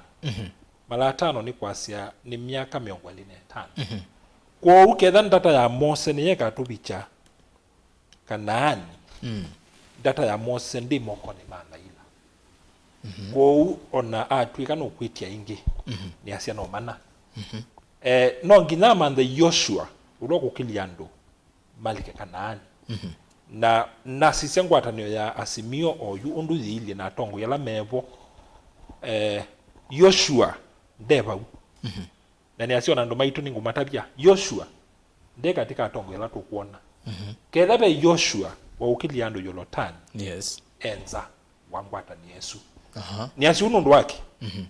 Mala atano nĩ kwasya nĩ myaka mĩongo ĩlĩ na ĩtano. Kwoou ketha ndata ya Mose nĩyo ĩkatũvikya Kanaani, ndata ya Mose ndĩ mokonĩ ma Laila. Kwoou ona atw'ĩka nũkwĩtya ĩngĩ, nĩasya no mana. Eh, no nginya amanthe Yoshua, ũla ũkũkĩlya andũ malike Kanaani. Na nasisya ngwatanĩo ya Azimio oyu ũndũ yĩilye na atongoi ala mevo. Eh, Yoshua nde vau. Na nĩasya ona andũ maitũ nĩngũmatavya, Yoshua nde katĩ ka atongoi ala tũkwona. Mhm. Ketha ve Yoshua waũkĩlya andũ Yolotani, Yes. enza wangwatanĩa ĩsu. Aha. Nĩasya ũu nũndũ wake. Mhm.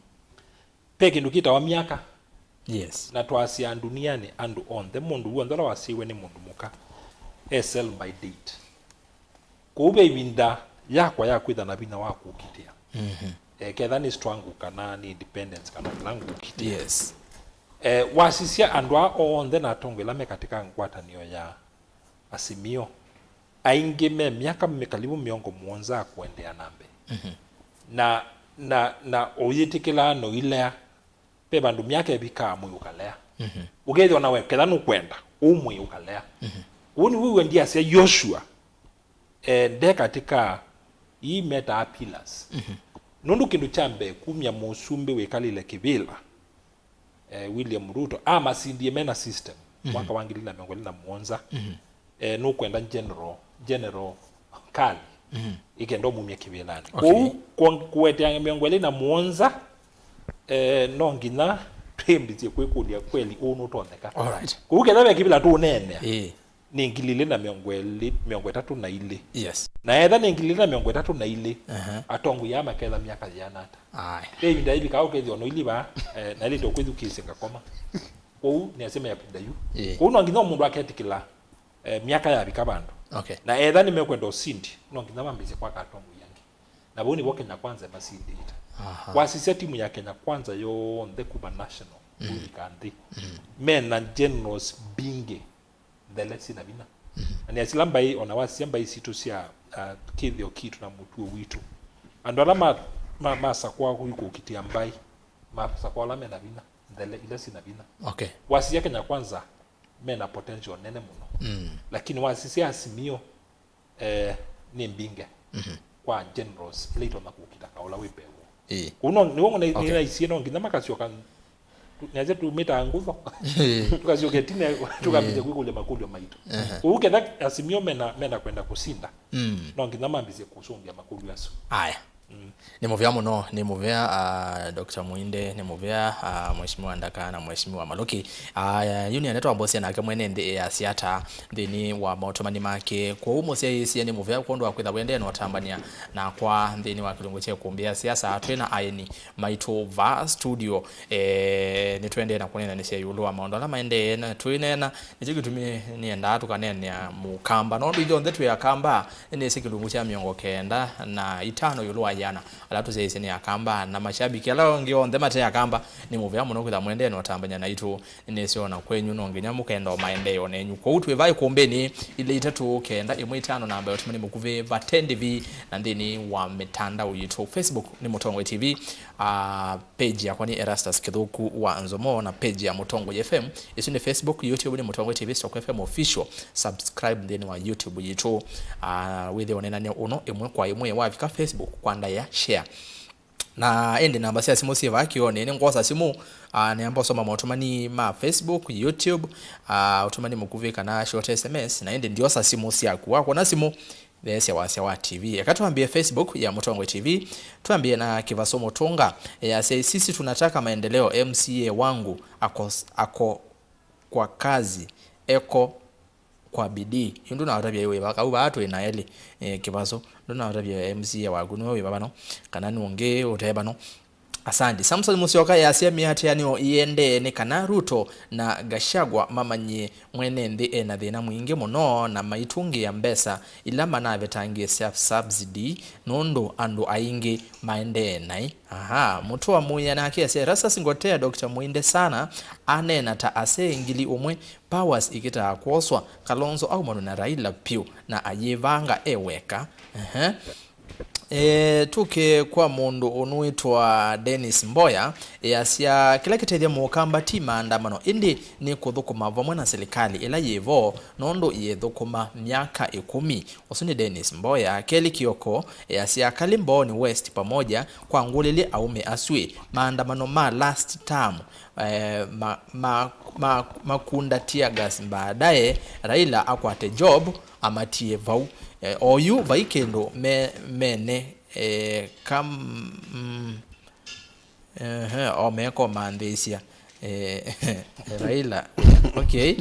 Ve kĩndũ kĩtawa myaka. Yes. Na twasyaa ndunianĩ andũ onthe, mũndũ w'onthe ũla wasyaĩwe nĩ mũndũ mũka e sell by date. Kwoou ve ĩvinda yakwa ya kwĩtha na vinya wa kũkitĩa. Mhm. Eh, ketha nĩ struggle kana nĩ independence kana kĩla ngũkitĩa. Yes. Eh, wasisya andũ aa onthe na atongoi ala me katĩ ka ngwatanĩo ya Azimio, aingĩ me myaka mĩ-, kalivu mĩongo mũonza kũendeea na mbee. Mhm. Na, na, na ũyĩtĩkĩlaa na ũilea, ve vandũ myaka ĩvikaa mwĩĩ ũkalea. Mhm. Ũkethĩwa na we, ketha nũkwenda, ũu mwĩĩ ũkalea. Mhm. Ũu nĩw'o wĩw'a ndiasya Yoshua, eh, nde katĩ ka ii metaa pillars. Mhm. Nũndũ kĩndũ kya mbee, kumya mũsumbĩ wĩkalĩle kĩvĩla, eh, William Ruto, amasindie mena system, mhm, mwaka wa ngili na mĩongo ĩlĩ na mũonza. Mhm. Eh, nũkwenda general, general kali, mhm, ĩkenda ũmumya kĩvĩlanĩ. Okay. Kwoou, kũ-, kũetea mĩongo ĩlĩ na mũonza, eh, no nginya twĩmbĩthye kwĩkũlya kweli ũũ nũtonyeka. All right. Kwoou ketha ve kĩvĩla tũũneenea, ĩĩ, nĩ ngili ilĩ na mĩongo ĩlĩ, mĩongo ĩtatũ na ilĩ. Yes. Na etha nĩ ngili ilĩ na mĩongo ĩtatũ na ilĩ, aha, atongoi aa maketha myaka yĩana ata? Aye. Ve ĩvinda yĩvikaa ũkethĩa ona ũilivaa, eh, naĩlĩte ũkwĩthukĩĩsya ngakoma. Kwoou nĩasya mevinda yu. Ĩĩ. Kwoou no nginya o mũndũ aketĩkĩla, eh, myaka yavika vandũ. Okay. Na etha nĩmekwenda ũsindi, no nginya mambĩĩsye kwaka atongoi angĩ. Na vau nĩvo Kenya Kwanza ĩmasindĩte. Aha. Wasisya timu ya Kenya Kwanza yonthe kuma national, mm, kũvika nthĩ, mm, mena generals mbingĩ nthele syĩna vinya. Mhm. Na nĩasila mbaĩ, ona wasisya mbaĩ sitũ sya, ah, kĩthĩo kitũ na mũtuo witũ, andũ ala ma-, ma-, masakwa kũi kũkitĩa mbaĩ, masakwa ala mena vinya, nthele ila syĩna vinya. Okay. Wasisya Kenya Kwanza mena potential nene mũno. Mm. Lakini wasisya Azimio, eh, nĩ mbinge, mhm, kwa generals ila itonya kũkita kaũla wĩ mbee woo. Ĩĩ. Kũu no, nĩw'o nĩ-, okay, nĩnaisie no nginya makasyoka, tu-, nĩasya tumĩtaa ngũtho. Ĩĩ. Tũkasyoka ĩtina, tũkambĩte, ĩĩ, kwĩkũlya makũlyo maitũ. Ehe. Kũu ketha Azimio mena, mena kwenda kũsinda, mm, no nginya mambĩsye kũsũngĩa makũlyo asu. Aya. Mm. Nĩ mũvea mũno, nĩ mũvea, ah, Doctor Muinde, nĩ mũvea, ah, Mheshimiwa Ndaka na Mheshimiwa Maluki. Ah, yu nĩende twambosia nake mwene nthĩ ya Siata nthĩnĩ wa maũtũmani make. Kwoou mũsyaĩĩsye nĩ mũvea kwondũ wa kwĩtha wendee na ũtambania nakwa nthĩnĩ wa kĩlungu kya ĩkũmbĩ ya siasa. Twĩ na aeni maitũ vaa studio. Eh, nĩtũendee na kũneenanĩsya ĩũlũ wa maũndũ ala maendee na twĩneena. Nĩkyo kĩtumi nĩendaa tũkaneenea Mũkamba. Nũndũ ithyonthe twĩ Akamba, nĩnĩsĩ kĩlungu kya mĩongo kenda na itano ĩũlũ wa ĩana ala tũsyaĩĩsye nĩ Akamba, na mashabiki ala angĩ onthe mate Akamba, nĩ mũvea mũno kwĩtha mwendee na ũtambany'a naitũ. Nĩnĩsĩ o na kwenyu no nginya mũkenda o maendeeo nenyu. Kwoou twĩ vaa ĩkũmbĩnĩ, ilĩ itatũ kenda ĩmwe itano namba ya ũtũmani mũkuvĩ, Vate Ndivi, na nthĩnĩ wa mĩtandao yitũ. Facebook nĩ Mũtongoi T V, ah, page yakwa nĩ Erastus Kĩthũku wa Nzomo, na page ya Mũtongoi F M, ĩsu nĩ Facebook, YouTube nĩ Mũtongoi T V stroke F M Official. Subscribe nthĩnĩ wa YouTube yitũ. Ah, wĩthĩe ũneenany'a ũno ĩmwe kwa ĩmwe wavika Facebook kwa ndaĩa, share. Na ĩndĩ namba sya simũ syĩ vaa kĩonĩ, nĩngwosa simũ, ah, nĩamba ũsoma maũtũmani ma Facebook, YouTube, ah, ũtũmani mũkuvĩ kana short S M S, na ĩndĩ ndiosa simũ syaku. Wakwona simũ, theesya wasya wa T V. Eka twambie Facebook ya Mũtongoi T V, twambie na Kĩvaso Mũtũnga. Yasya, "Sisi tunataka maendeleo, M C A wangu ako, ako kwa kazi, eko kwa bidii." Yu ndũnaũtavya ĩ wĩva, kau vaa twĩ na elĩ, eh, Kĩvaso. Ndũnaũtavya M C A waku nĩwe wĩva vano, kana nĩ ũngĩ ũte vano. Asante. Samson Musyoka yasya mĩatĩanĩo ĩendee nĩ kana Ruto na Gachagua mamanyie mwene nthĩ ena thĩna mwingĩ mũno na maitũngĩa mbesa ila manavetangĩĩsya subsidy nũndũ andũ aingĩ maendee naĩ. Aha, Mũtũa Mũya nake asya, Erastus Ngotea, Doctor Muinde sana, aneena ta asee ngili ũmwe, powers ikĩtaa kwoswa, Kalonzo aumanwe na Raila vyũ na ayĩvanga e weka. Ehe. E, tũke kwa mũndũ ũnũĩtwa Dennis Mboya, e, asya, kĩla kĩtethya Mũkamba ti maandamano, ĩndĩ nĩ kũthũkũma vamwe na silikalĩ ĩla yĩ vo, nũndũ yĩthũkũma myaka ĩkũmi. Ũsu nĩ Dennis Mboya. Kelly Kioko, e, asya, Kalĩ Mbooni West pamoja, kwa ngũlĩlye aũme asu ĩ, maandamano ma last term, eh, ma, ma, ma, makunda tear gas baadaye Raila akwate job amatie vau. Eh, oyu vai kĩndũ me, mene, eh, kam, mm, ehe, o mekomanthĩĩsya. Eh, Raila. Okay.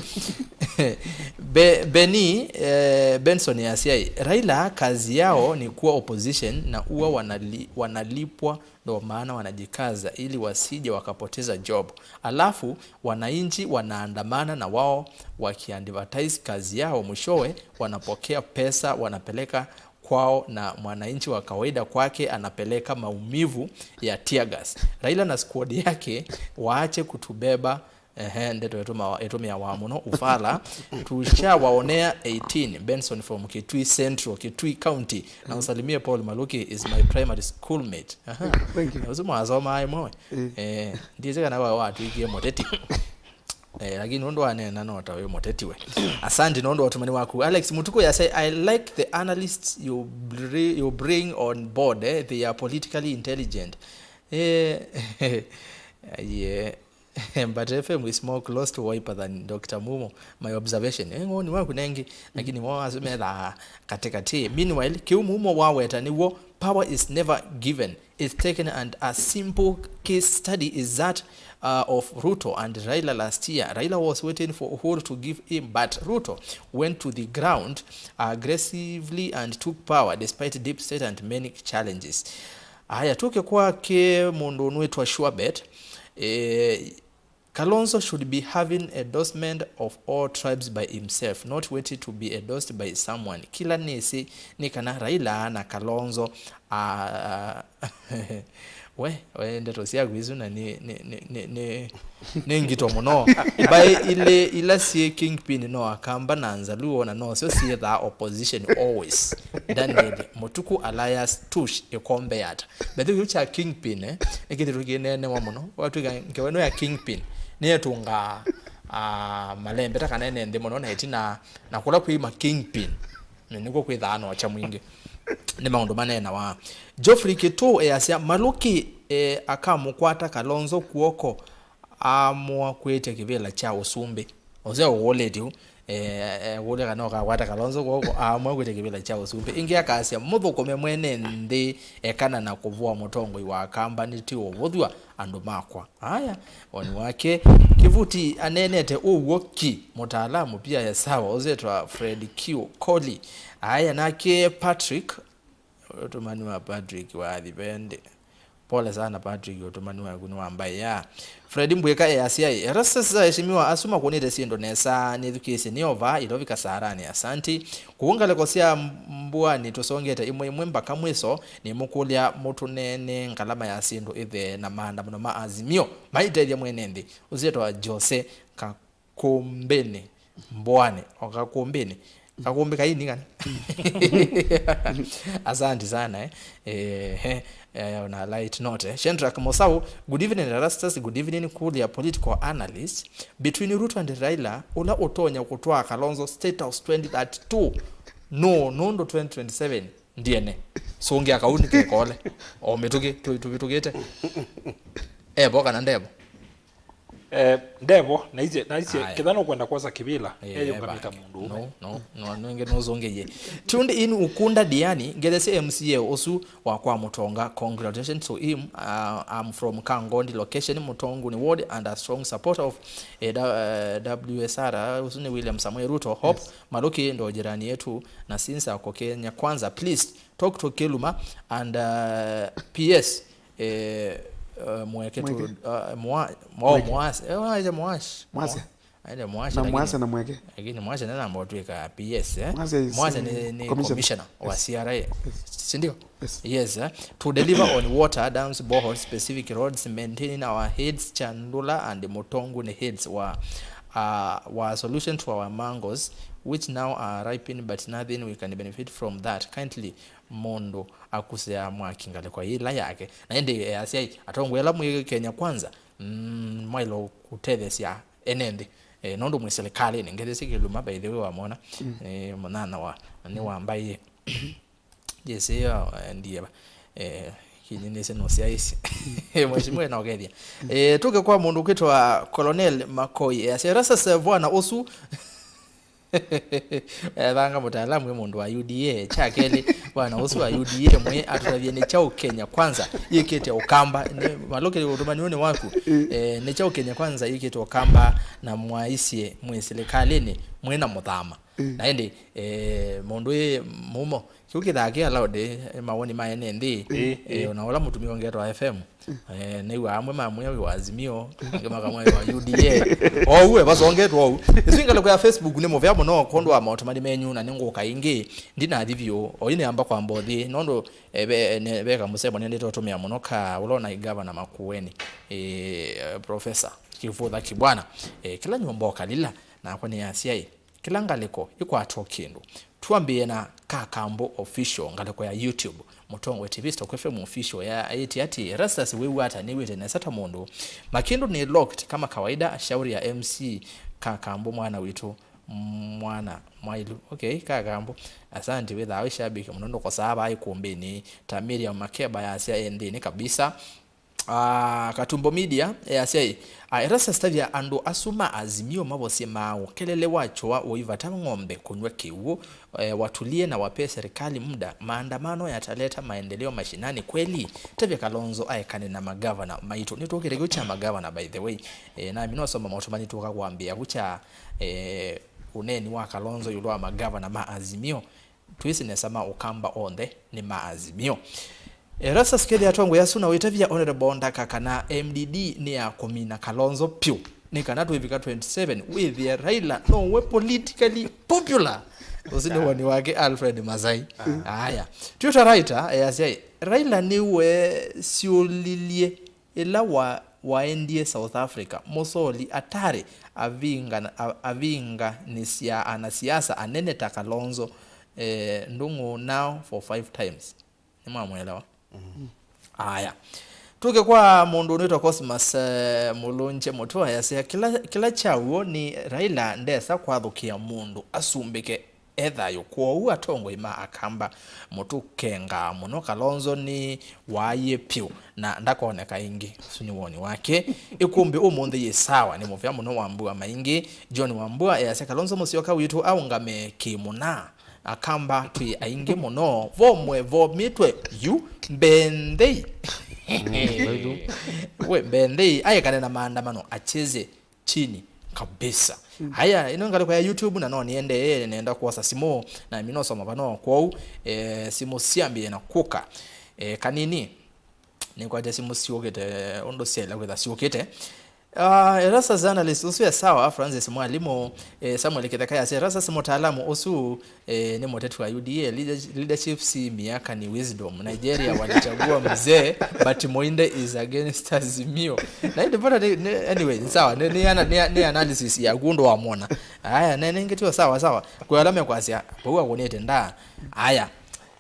Be, Beni, eh, Benson Asiai. Raila kazi yao ni kuwa opposition na huwa wanali, wanalipwa, ndo maana wanajikaza ili wasije wakapoteza job. Alafu wananchi wanaandamana na wao wakiadvertise kazi yao, mwishowe wanapokea pesa wanapeleka kwao na mwananchi wa kawaida kwake anapeleka maumivu ya tear gas. Raila na squad yake waache kutubeba. Ehe, ndeto ĩtũma-, ĩtũmĩawa mũno, ufala. Tushawaonea eighteen. Benson from Kitui Central, Kitui County. Na usalimie Paul Maluki, is my primary schoolmate. Aha. Thank you. Ũsu mwasomaa ĩmwe we. Eh. Eh, ndiĩsĩ kana wa watwĩkie mũteti. Eh, lakini ũndũ waneena no ta wĩ mũteti we. Asante nĩ ũndũ wa ũtũmani waku. Alex Mutuku ya say, "I like the analysts you bri-, you bring on board, eh? They are politically intelligent." Eh, yeah. But F M is more close to Wiper than Doctor Mumo, my observation. Eh, ngoni waku nengi, lakini mo asu methaa katikati. Meanwhile, kiu Mumo waweta nĩw'o, power is never given. It's taken, and a simple case study is that, uh, of Ruto and Raila last year. Raila was waiting for Uhuru to give him, but Ruto went to the ground aggressively and took power despite deep state and many challenges. Aya, tuke kwake mũndũ ũnwĩtwa Surebet. Eh, Kalonzo should be having endorsement of all tribes by himself, not waiting to be endorsed by someone. Kila nĩsĩ nĩ kana Raila na Kalonzo, ah, we, we, ndeto syaku isu na nĩ, nĩ, nĩ, nĩ, nĩ, nĩ ngito mũno. Mbaĩ ilĩ ila syĩ kingpin no Akamba na Nzaluo, na nosyo syĩthaa opposition always. Daniel Mutuku alias Tush, ĩkombe yata. But kĩu kya kingpin, eh, nĩ kĩndũ kĩneenewa mũno. Watwĩka ngewa ĩno ya kingpin, nĩyĩtũngaa, ah, malembeta kana ene nthĩ mũno na ĩtina, na kũla kwĩ ma kingpin, nĩ, nĩkw'o kwĩthaa na ũkya mwingĩ. Nĩ maũndũ maneenawa. Geoffrey Kĩtũ easya, Maluki, eh, akamũkwata Kalonzo kw'oko, aamũa kwĩtya kĩvĩla kya ũsumbĩ. Ũseo ũũlĩtye ũu, eh, eh, ũũlya kana ũkakwata Kalonzo kw'oko, aamũa kwĩtya kĩvĩla kya ũsumbĩ. Ĩngĩ akasya, mũthũkũme mwene nthĩ, ekana na kũvũa mũtongoi wa Akamba, nĩ ti ũvũthw'a, andũ makwa. Aya, woni wake. Kĩvuti aneenete ũw'o ki, mũtaalamu pia ya sawa, ũzetwa Fred Q Koli. Aya, nake Patrick, ũtũmani wa Patrick wathi vendi. Pole sana Patrick, ũtũmani waku nĩ wa mbaĩ ya. Fred Mbwĩka easya, "Erastus, aheshimiwa asu makũnĩte syĩndũ nesa, nĩthukĩĩsye nĩ ova, Ilovi Kasarani, asanti. Kũu ngalĩko sya Mbũanĩ tũsongete imwe imwe mbaka mwĩso, nĩmũkũlya mũtũneene ngalama ya syĩndũ ĩthe na maandamano ma Azimio maitethya mwene nthĩ." Ũsyĩtwa Jose Ka- Kũmbĩnĩ, Mbũanĩ, o Kakũmbĩnĩ. Kakũmbĩ kaini kana? Asante sana, eh. Eh, eh, eh, on a light note, eh. Shendrak Mosau, good evening, Erastus, good evening, Kulia political analyst. Between Ruto and Raila, ũla ũtonya kũtwaa Kalonzo State House twenty thirty-two? No, nũndũ twenty twenty-seven ndiene. Sũngĩa kau nĩ kekole. O mĩtũkĩ, tũ-, tũvĩtũkĩte. Evo kana ndevo? Eh, ndevo, naisye, naisye, aya, ketha nũkwenda kwosa kĩvĩla, eh, eyũngamĩte mũndũ ũmwe. No, no, no, nũngĩ nũzũngĩie. Tuned in Ukunda Diani, ngethesie M C A ũsu wa kwa Mũtonga. Congratulations to him. Uh, I'm from Kangondi location, Mũtonguni ward, and a strong supporter of, eh, da-, eh, W S R, uh, ũsu nĩ William Samoei Ruto. Hope, yes, Maluki ndo jirani yetu, na since ako Kenya Kwanza, please talk to Keluma and, uh, P S, eh, uh, Mweke tu, Mweke. Uh, Mwa-, oh, Mweke. Mwase. Eh, waje Mwash. Mwase. Aende Mwasha, na lakini, Mwasha na Mweke. Lakini Mwasha nena ambao tuweka P S, eh? Mwasha is, Mwasha ni, eh, ni commissioner. Commissioner wa, yes, C R A. Yes. Si ndio? Yes. Yes, eh? To deliver on water, dams, boreholes, specific roads, maintaining our heads, Chandula and Mutonguni heads were, uh, were a solution to our mangoes, which now are ripening, but nothing we can benefit from that. Kindly, mũndũ akusea mwaki ngalĩko ĩla yake. Na ĩndĩ, eh, asyai, atongoi ala mwĩ Kenya Kwanza, mm, mwaĩle kũtethesya ene nthĩ. Eh, nũndũ mwĩ silikalĩnĩ, ngethesie Kĩluma, by the way, wamwona. Mm. Eh, mũnana wa, nĩ wa mbaĩ. Yes, ĩyo, eh, ndiye ba. Eh, kinyi nĩsĩ nũsyaĩsye. Eh, mheshimiwa, na ũkethia. Eh, tũke kwa mũndũ kwĩtwa Colonel Makoi. Eh, asya, "Erastus, eh, vwana ũsu." Ethanga mũtaalamu e mũndũ wa U D A. Kya kelĩ, bwana ũsu wa U D A mwĩ atũtavye nĩ kyaũ Kenya Kwanza yĩkĩte Ũkamba. Nĩ malũkĩlĩ ũtũmani ũnĩ waku. Eh, nĩ kyaũ Kenya Kwanza yĩkĩte Ũkamba na mwaisye mwĩ silikalĩnĩ mwĩ na mũthama? Na ĩndĩ, eh, mũndũ ĩ mũmo, kĩu kĩthaa kĩ allowed, eh, mawoni ma ene nthĩ. Eh, ona ũla mũtumia ũngetwa F M. Eh, nĩw'a amwe mamwĩa wĩ wa Azimio, angĩ makamwĩa wĩ wa U D A. Ou, eh, vasongetwe ou. Ĩsu ngalĩko ya Facebook nĩ mũvea mũno kwondũ wa maũtũmani menyu, na nĩngũka ĩngĩ, ndinathi vyũ. Oyu nĩamba kwamba ũthi, nũndũ, eh, ve, ne, ve kamũsemo nĩendete ũtũmĩa mũno ka ũla ũnaĩ gavana Makueni, eh, Professor Kivutha Kibwana. Eh, kĩla nyũmba ũkalila, nakwa nĩyasya ĩ, kĩla ngalĩko ĩkwata o kĩndũ. Twambĩe na Kakambo Official, ngalĩko ya YouTube. Mũtongoi T V Stock F M Official ya aĩtye atĩ, Erastus, wĩw'a ata? Nĩw'ĩte nesa ta mũndũ. Makĩndũ nĩ locked kama kawaida, shauri ya M C Kakambo mwana witũ, mwana mwailu. Okay, Kakambo. Asante, wĩthaa wĩ shabiki mũno, ndũkosaa vaa ikumbĩnĩ. Ta Miriam Makeba yasya e nthĩnĩ kabisa. Ah, Katumbo Media, eh, asya ĩ, ah, Erastus, tavya andũ asu ma Azimio mavosye maaũ, kelele wa kyũa ũi vata ng'ombe kũnyw'a kĩw'ũ, eh, watulie na wapee serikali muda, maandamano yataleta maendeleo mashinani kweli? Tavya Kalonzo aekane na magavana maitũ. Nĩtũkĩte kĩu kya magavana, by the way. Eh, nami nosoma maũtũmani tũka kwambĩa vu kya, eh, ũneeni wa Kalonzo ĩũlũ wa magavana ma Azimio. Twĩsĩ nesa ma Ũkamba onthe nĩ ma Azimio. Erastus, kethĩa atongoi asu na wĩtavya Honorable Ndakaka na M D D nĩ ya kũmina Kalonzo pyũ, nĩ kana twĩvika twenty seven wĩthĩe Raila nowe politically popular. Ũsu nĩ woni wake Alfred Masai. Aya. Twitter writer, eh, asya, Raila nĩwe syũlilye ĩla wa, waendie South Africa, mũsoli atarĩ avinga-, a-, avinganĩsya anasiasa anene ta Kalonzo, eh, Ndung'u now for five times. Nĩmwamwelewa? Aya. Tũke kwa mũndũ ũnĩtwa Cosmas, eh, Mũlũnje Mũtũa, yasya, kĩla, kĩla kya w'o nĩ Raila ndesa kwathũkĩa mũndũ asumbĩke e thayũ. Kwoou atongoi ma Akamba mũtũkengaa mũno, Kalonzo nĩ waaie pyũ na ndakoneka ĩngĩ. Ũsu nĩ woni wake. Ĩkũmbĩ ũmũnthĩ yĩ sawa, nĩ mũvea mũno Wambua Maingi. John Wambua easya, Kalonzo Musyoka witũ aũngame kĩmũna. Akamba twĩ aingĩ mũno, vomwe vomĩtwe yu mbee nthei. We mbee nthei, aekane na maandamano, acheze chini kabisa. Aya, ĩno ngalĩko ya YouTube, na no niendee, nenda kwosa simũ, na mi nosoma vano kwoou, eh, simũ syambĩe na kũka. Eh, kanini, nĩkwatya simũ syũkĩte, ũndũ syaĩle kwĩtha syũkĩte. Ah, Erastus journalist, ũsu e sawa, Francis Mwalimu, eh, Samuel Kĩtheka yasya, Erastus mũtaalamu ũsu, Eh, nĩ mũteti wa U D A, leader-, leadership si miaka, ni wisdom. Nigeria walichagua mzee, but Moinde is against Azimio. Na ĩndĩ mbona nĩ, nĩ, anyway, nĩ sawa, nĩ, nĩ ana-, nĩ, nĩ analysis yaku ũndũ wamwona. Aya, ne, nĩngĩ tio sawa, sawa. Kwĩ ala mekwasya, vau akũnĩte ndaa. Aya.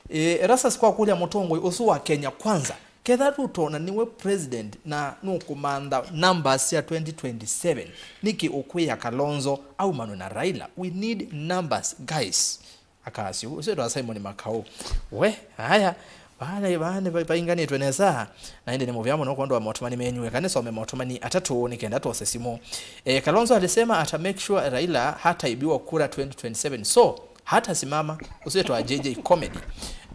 Eh, Erastus, kwa kũlya mũtongoi ũsu wa Kenya Kwanza, ketha Ruto na nĩwe president na nũkũmantha numbers sya twenty twenty-seven, nĩkĩ ũkwĩa Kalonzo aumanwe na Raila? We need numbers, guys. Akasyo, ũsu etwa Simon Makau. We, aya, vana, vana, va-, vainganĩtwe nesa. Na ĩndĩ nĩ mũvea mũno kwondũ wa maũtũmani menyu. Eka nĩsome maũtũmani atatũ nĩ kenda twose simũ. Eh, Kalonzo alisema ata make sure Raila hataibiwa kura twenty twenty-seven. So, hata simama, ũsu etwa J J Comedy.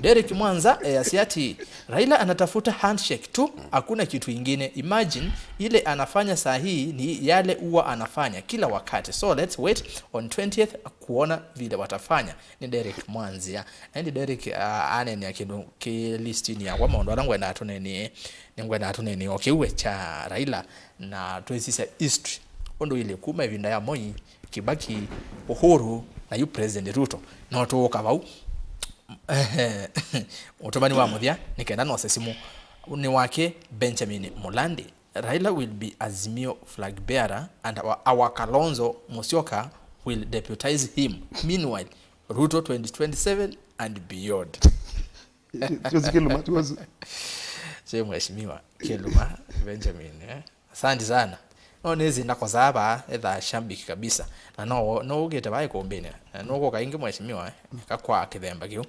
Derek Mwanza, eh, asya ati, Raila anatafuta handshake tu, hakuna kitu ingine. Imagine, ile anafanya saa hii ni yale huwa anafanya kila wakati. So, let's wait on twentieth kuona vile watafanya. Nĩ Derek Mwanzia. Na ĩndĩ Derek, ah, aneenea kĩndũ kĩ listinĩ yakwa, maũndũ ala ngwendaa tũneenee, nĩngwendaa tũneenee o kĩu we kya Raila, na twĩsisya history ũndũ ĩlĩ kuma ĩvinda ya Moi, Kibaki, Uhuru, na yu President Ruto. No tũũka vau. Ehe. Ũtũmani wa mũthya, nĩ kenda nose simũ, nĩ wake Benjamin Mulandi. Raila will be Azimio flag bearer and our, our Kalonzo Musyoka will deputize him. Meanwhile, Ruto twenty twenty-seven and beyond. Sio si Kiluma, sio si. Sio Mheshimiwa Kiluma Benjamin, eh? Asante sana. No nĩsĩ ndakosaa vaa, etha shambiki kabisa. Na no, no ũkĩte vaa ikumbĩnĩ. Na no ũkũka ĩngĩ Mheshimiwa, eh? Eka kwa kĩthemba kĩu.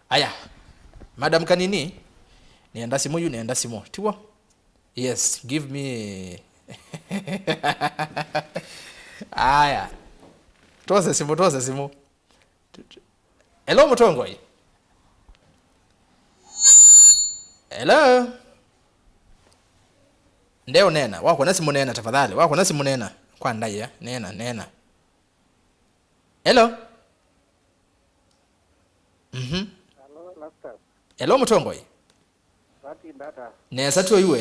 Aya. Madam Kanini, nĩenda simũ yu, nĩenda simũ. Tiw'o? Yes, give me. Aya. Twose simũ, twose simũ. Hello, mũtongoi. Hello. Ndeũneena. Wakwona simũ, neena tafadhali. Wakwona simũ, neena. Kwa ndaĩa. Neena, neena. Hello. Mhm. Hello, Nastas. Hello, mũtongoi. Vati ndata. Nesa tyo iwe.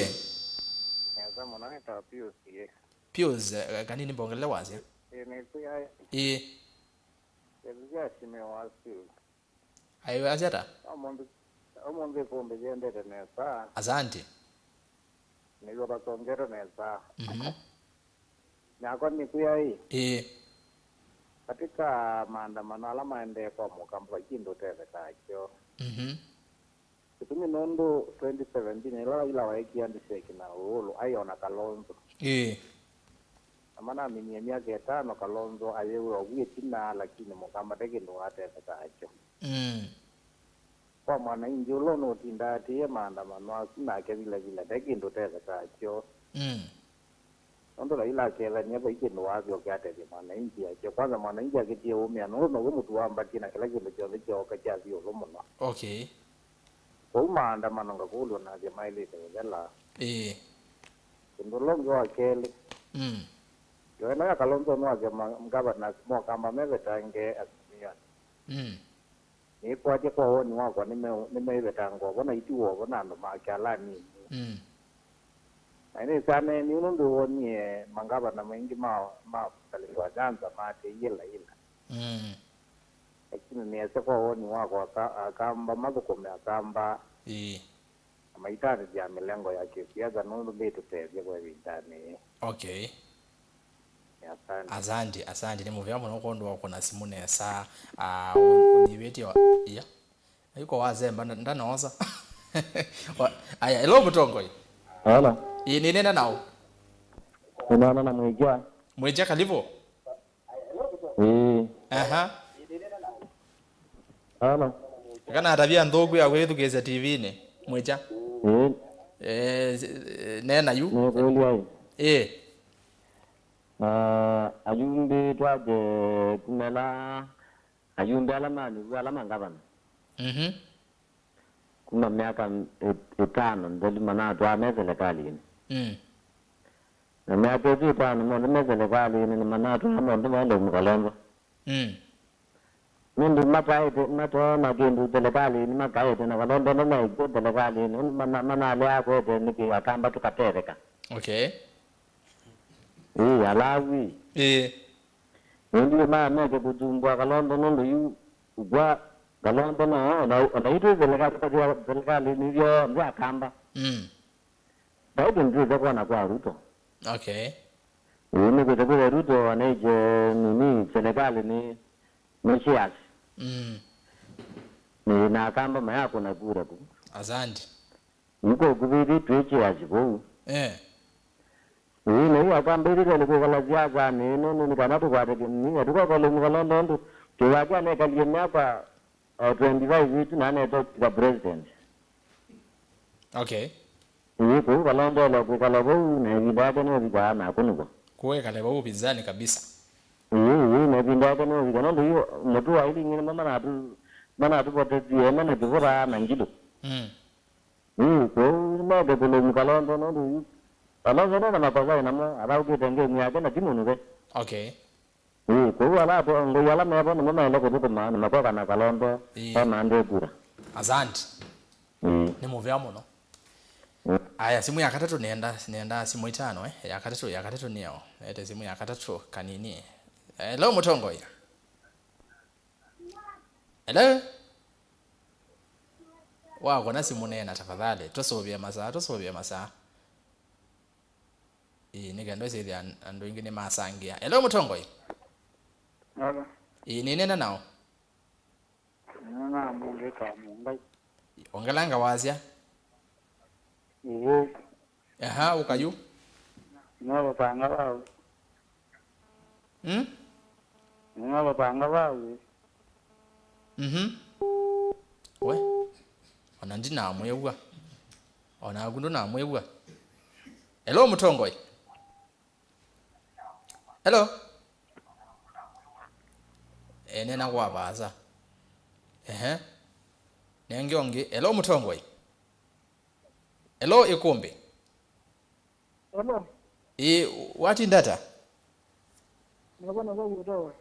Nesa mũno, nĩtawa Pius ye. Pius, eh, kanini mbongelele wasya. Ĩĩ, nĩkwĩaĩ. Ĩĩ. Kĩsisya sime wa still. Aiwe asya ta? Ũmũnthĩ, ũmũnthĩ kumbe yendete nesa. Asante. Nĩw'o vasongete nesa. Mhm. Nakwa nĩkwĩaĩ. Ĩĩ. Katika maandamano ala maendee kwa Mũkamba, vai kĩndũ ũtethekaa kyo. Mhm. Kĩtumi nũndũ twenty seventeen, ĩla Raila waekie handshake na Uhuru, aiona Kalonzo. Ĩĩ. Na manaminie myaka ĩtano, Kalonzo ayĩw'a ũvu ĩtina, lakini Mũkamba te kĩndũ watethekaa kyo. Mm. Kwa mwananchi ũla ũnũtindaa atĩĩe maandamano asu, nake vile vile, nde kĩndũ ũtethekaa kyo. Mm. Nũndũ Raila akethanie vai kĩndũ wathi ũkĩatethya mwananchi akyo. Kwanza mwananchi akĩtie ũmĩa, nũndũ now'o mũtu wambatie na kĩla kĩndũ kyonthe kyooka kyathi ĩũlũ mũno. Okay. Kwoou maandamano ngakũlw'a nathya maĩlĩte ũthela. Ĩĩ. Ũndũ ũla ũngĩ wa kelĩ, mm, yo ĩno ya Kalonzo nĩwasya ma-, governors mokamba mevetange Azimio. Mm. Nĩkwatya kwa woni wakwa nĩme-, nĩmaivetanga ovo na itiwa ovo na andũ make ala anini. Mm. Na nĩsyaneenie nũndũ wonie mangavana maingĩ ma, ma Kalĩngwa Nyanza mateie Raila. Mm. Lakini nĩasya kwa woni wakwa aka-, akamba mathũkũme akamba. Ĩĩ. Na maitanĩthya mĩlengo ya kĩsiasa nũndũ ndĩtũtethya kwa ĩvindanĩ yĩĩ. Okay. Asante. Asante, asante. Nĩ mũvea mũno kwondũ wa kũna simũ nesa. Ah, ũ-, ũnyivĩtye wa-, iya. Iko wazemba, nda-, ndanoosa. Wa-, aya, hello, mũtongoi. Hello. Ĩĩ, nĩnena nao. Nĩnena na Mwĩkya. Mwĩkya, karibu. Ĩĩ. Aha. Hello. Kana tabia nthũku ya kwĩthukĩĩsya T V-inĩ, Mwĩkya. Ĩĩ. Eh, s-, eh, neena yu. Nĩkũlya ĩ. Ĩĩ. Na ayumbi twake kumela ayumbi ala ma mĩw'ũ ala ma ngavana. Mhm. Kuma myaka ĩ-, ĩtano nthelu manatwaa me silikalini. Mm. Na myaka ĩsu ĩtano monthe me silikalini nĩmanatwaa monthe maenda ũmũkalonzo. Mm. Nũndũ mataĩte, matoona kĩndũ silikalini makaĩte na Kalonzo nĩmaĩkyo silikalini, nũndũ mana-, manaleaa kwete nĩkĩ akamba tũkatetheka. Okay. Ĩĩ, alavu ĩ. Ĩĩ. Nũndũ maa meke kũthumbũa Kalonzo nũndũ yu kwa Kalonzo no, ona, ona yu twĩ silikalini, silikalini yonthe akamba. Mm. Vai kĩndũ twĩsa kwona kwa Ruto. Okay. Ĩĩ, nĩkwĩte kwĩtha Ruto anaĩkye nini silikalini nĩ shares. Mm. Ĩĩ, na akamba mayakũna kura kũu. Asante. Ĩĩ, kwa ũkuvĩthĩ twĩ shares kũu. Eh. Ĩĩ, na yu akamba ĩtĩtele kwĩkala siasanĩ ĩno nũndũ nĩ kana tũkwate kĩ-, nĩ atũkakole mũkalo nũndũ kĩwakya nekalie myaka o twenty-five ĩtu na anetokika president. Okay. Ĩĩ, kũu valondoela kwĩkala vau, na ĩvinda yake nĩũvikaa na akũnĩkwa. Kũu ekale vau upinzani kabisa. Ĩĩ, ĩĩ, na ĩvinda yake nĩũvika, nũndũ yu mũtũ wa ilingi nĩmo manatũ-, manatũvotetie, ema na kĩvũra na ngilũ. Mm. Ĩĩ, kũu meke kũlũmu Kalonzo, nũndũ yu Kalonzo nena makosa enamo, athaũkĩte ngemu yake na ti mũnũthe. Okay. Ĩĩ, kwoou ala atongoi ala mevo nĩmo maĩle kũthũkũma na makoka na Kalonzo. Ĩĩ. Emanthe kura. Asante. Ĩĩ. Nĩ mũvea mũno. Mm. Aya, simũ ya katatũ nĩenda, nĩenda simũ itano, eh? Ya katatũ, ya katatũ nĩyo. Ete simũ ya katatũ kanini. Hello, mũtongoi. Hello? Wakona simũ neena tafadhali. Tũsũvĩe masaa, tũsũvĩe masaa. Ĩĩ, nĩ kenda ũsyĩthĩa an-, andũ aingĩ nĩmasangĩa. Hello, mũtongoi. Hello. Ĩĩ, nĩnena nao. Nĩnena na mũndũ wĩtawa Mũngai. Ongelanga wasya. Ĩĩ. Aha, ũka yu. Nĩnavavanga vau. Hmm? Nĩnavavanga vau. Mhm. We. Ona ndinamwĩw'a. Onaku ndũnamwĩw'a. Hello, mũtongoi. Hello. Eneena kwa vaasa. Ehe. Nenge ũngĩ. Hello, mũtongoi. Hello, ĩkũmbĩ. Hello. Ĩ, watinda ata? Nĩvo, nĩvo, wĩtawa?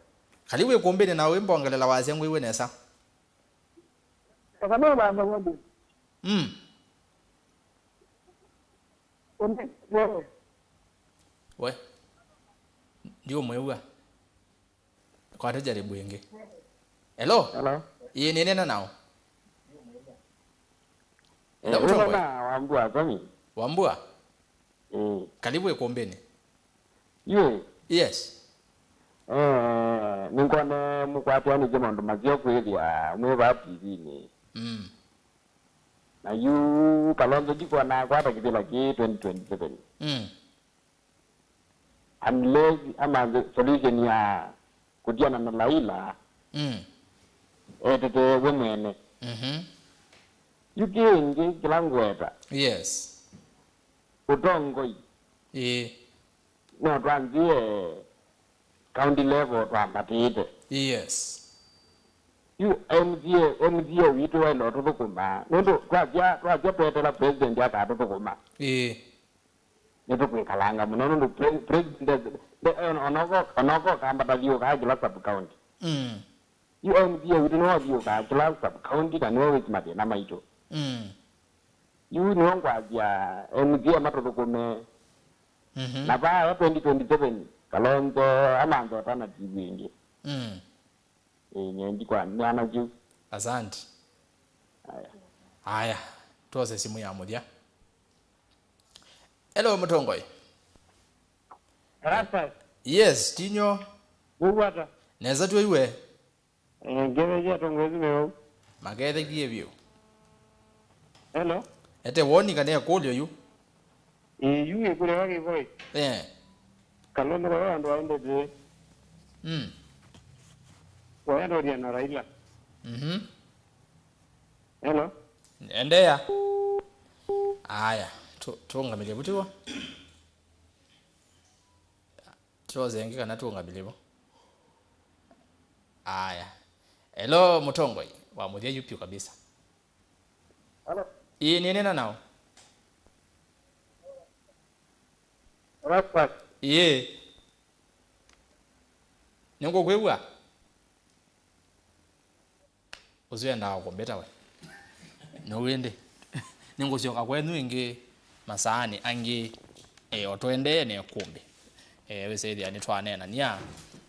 Kalivu ĩkũmbĩnĩ na wĩmbongelela wasya ngwĩw'e nesa. Eka no vanda wadi. Mm. Ũne, wewe. We. Ndiũmwĩw'a. Kwata jaribu ĩngĩ. Hello? Hello? Ĩĩ, nĩneena nao. Eh, hello, ũtongoe. Wambua, Tommy. Wambua? Mm. Kalivu ĩkũmbĩnĩ. Yu? Yes. Eh, nĩngwone mũkwatĩanĩtye maũndũ maseo kwĩthĩa mwĩ vaa T V-nĩ. Mm. Na yu Kalonzo ndikwona akwata kĩvĩla kĩĩ twenty twenty-seven. Mm. Unless amanthe solution ya kũtiana na Raila, mm, etete we mwene. Mhm. Yu kĩngĩ kĩla ngweta. Yes. Ũtongoi. Ĩĩ. No twanzie county level twambatĩte. Yes. Yu M C A, M C A witũ waĩle ũtũthũkũma. Nũndũ twasya, twasya twetela president akatũthũkũma. Ĩĩ. Nĩtũkwĩkalanga mũno nũndũ pre-, president nde-, nde-, onoko, onoko kambata thiũkaa kĩla sub county. Mm. Yu M C A witũ nĩwe ũthiũkaa kĩla sub county na nĩwe wĩsĩ mathĩna maitũ. Mm. Yu nĩwe ngwasya M C A matũthũkũme. Mhm. Na vaa twenty twenty-seven, Kalonzo amanthe alternative ĩngĩ. Mm. Ĩĩ, nye ndikwa nĩana kĩu. Asante. Aya. Aya, twose simu ya mũthya. Hello, mũtongoi. Rasta. Yes, tinyo. Wĩw'ata? Nesa twĩw'e. Eh, ngetheja tongwezi meo. Magethekie vyũ. Hello? Ete woni kana ĩkũlyo yu? Ĩĩ, yu ĩkũlyo wa kĩvoi. Eh. Kalonzo kwa andũ aendete. Mm. Kwa andũ na Raila. Mhm. Hello? Endeea. Aya, tu-, tũngamĩlye vutiwa. Tũose ĩngĩ kana tũngamĩlye vo. Aya. Hello, mũtongoi wa mũthya yu piũ kabisa. Hello. Ĩĩ, nĩneena nao. Raspas. Ĩĩ. Nĩngũkwĩw'a. Ũsu endaa kũmbĩta we. Nũũ ĩndĩ? Nĩngũsyoka kwenyu ĩngĩ masaanĩ angĩ, eh, o tũendee na ĩkũmbĩ. Eh, wĩsĩthĩa nĩtwaneenania,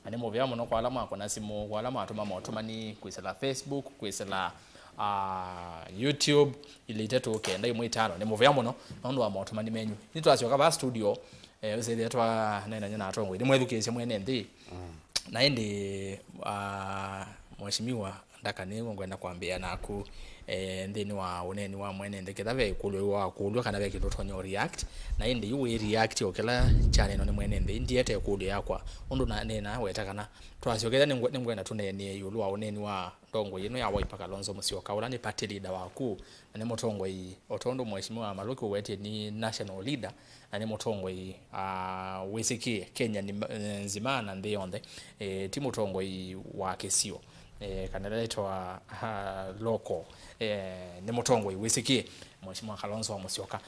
na nĩ mũvea mũno kwa ala mwakũna simũ, kwa ala mwatũma motũmani kwĩsĩla Facebook, kwĩsĩla, ah, YouTube, ilĩ itatũ kenda ĩmwe itano. Nĩ mũvea mũno nũndũ wa motũmani menyu. Nĩtwasyoka vaa studio, eh, wĩsĩthĩa twaneenany'a na atongoi. Nĩmwethukĩĩsye mwene nthĩ. Mm. Na ĩndĩ, ah, Mheshimiwa, ndaka nĩw'o ngwenda kwambĩĩa naku, eh, nthĩnĩ wa ũneeni wa mwene nthĩ, ketha ve ĩkũlyo wakũlw'a kana ve kĩndũ ũtonya ũ react, na ĩndĩ yu wĩ react o kĩla kyaneenwa nĩ mwene nthĩ, ndiete ĩkũlyo yakwa, ũndũ na, nĩnaweta kana twasyoka ĩtha nĩngwe-, nĩngwenda tũneenee ĩũlũ wa ũneeni wa ndongoi ĩno ya Wiper, Kalonzo Musyoka, ũla nĩ party leader waku, na nĩ mũtongoi, o tondũ Mheshimiwa Malũki ũwetie nĩ national leader, na nĩ mũtongoi, ah, wĩsĩkĩe Kenya nĩ, eh, nzima na nthĩ yonthe. Eh, ti mũtongoi wa kĩsio, eh, kana ĩla yĩtawa, ah, local. Eh, nĩ mũtongoi wĩsĩkĩe, Mheshimiwa Kalonzo wa Musyoka.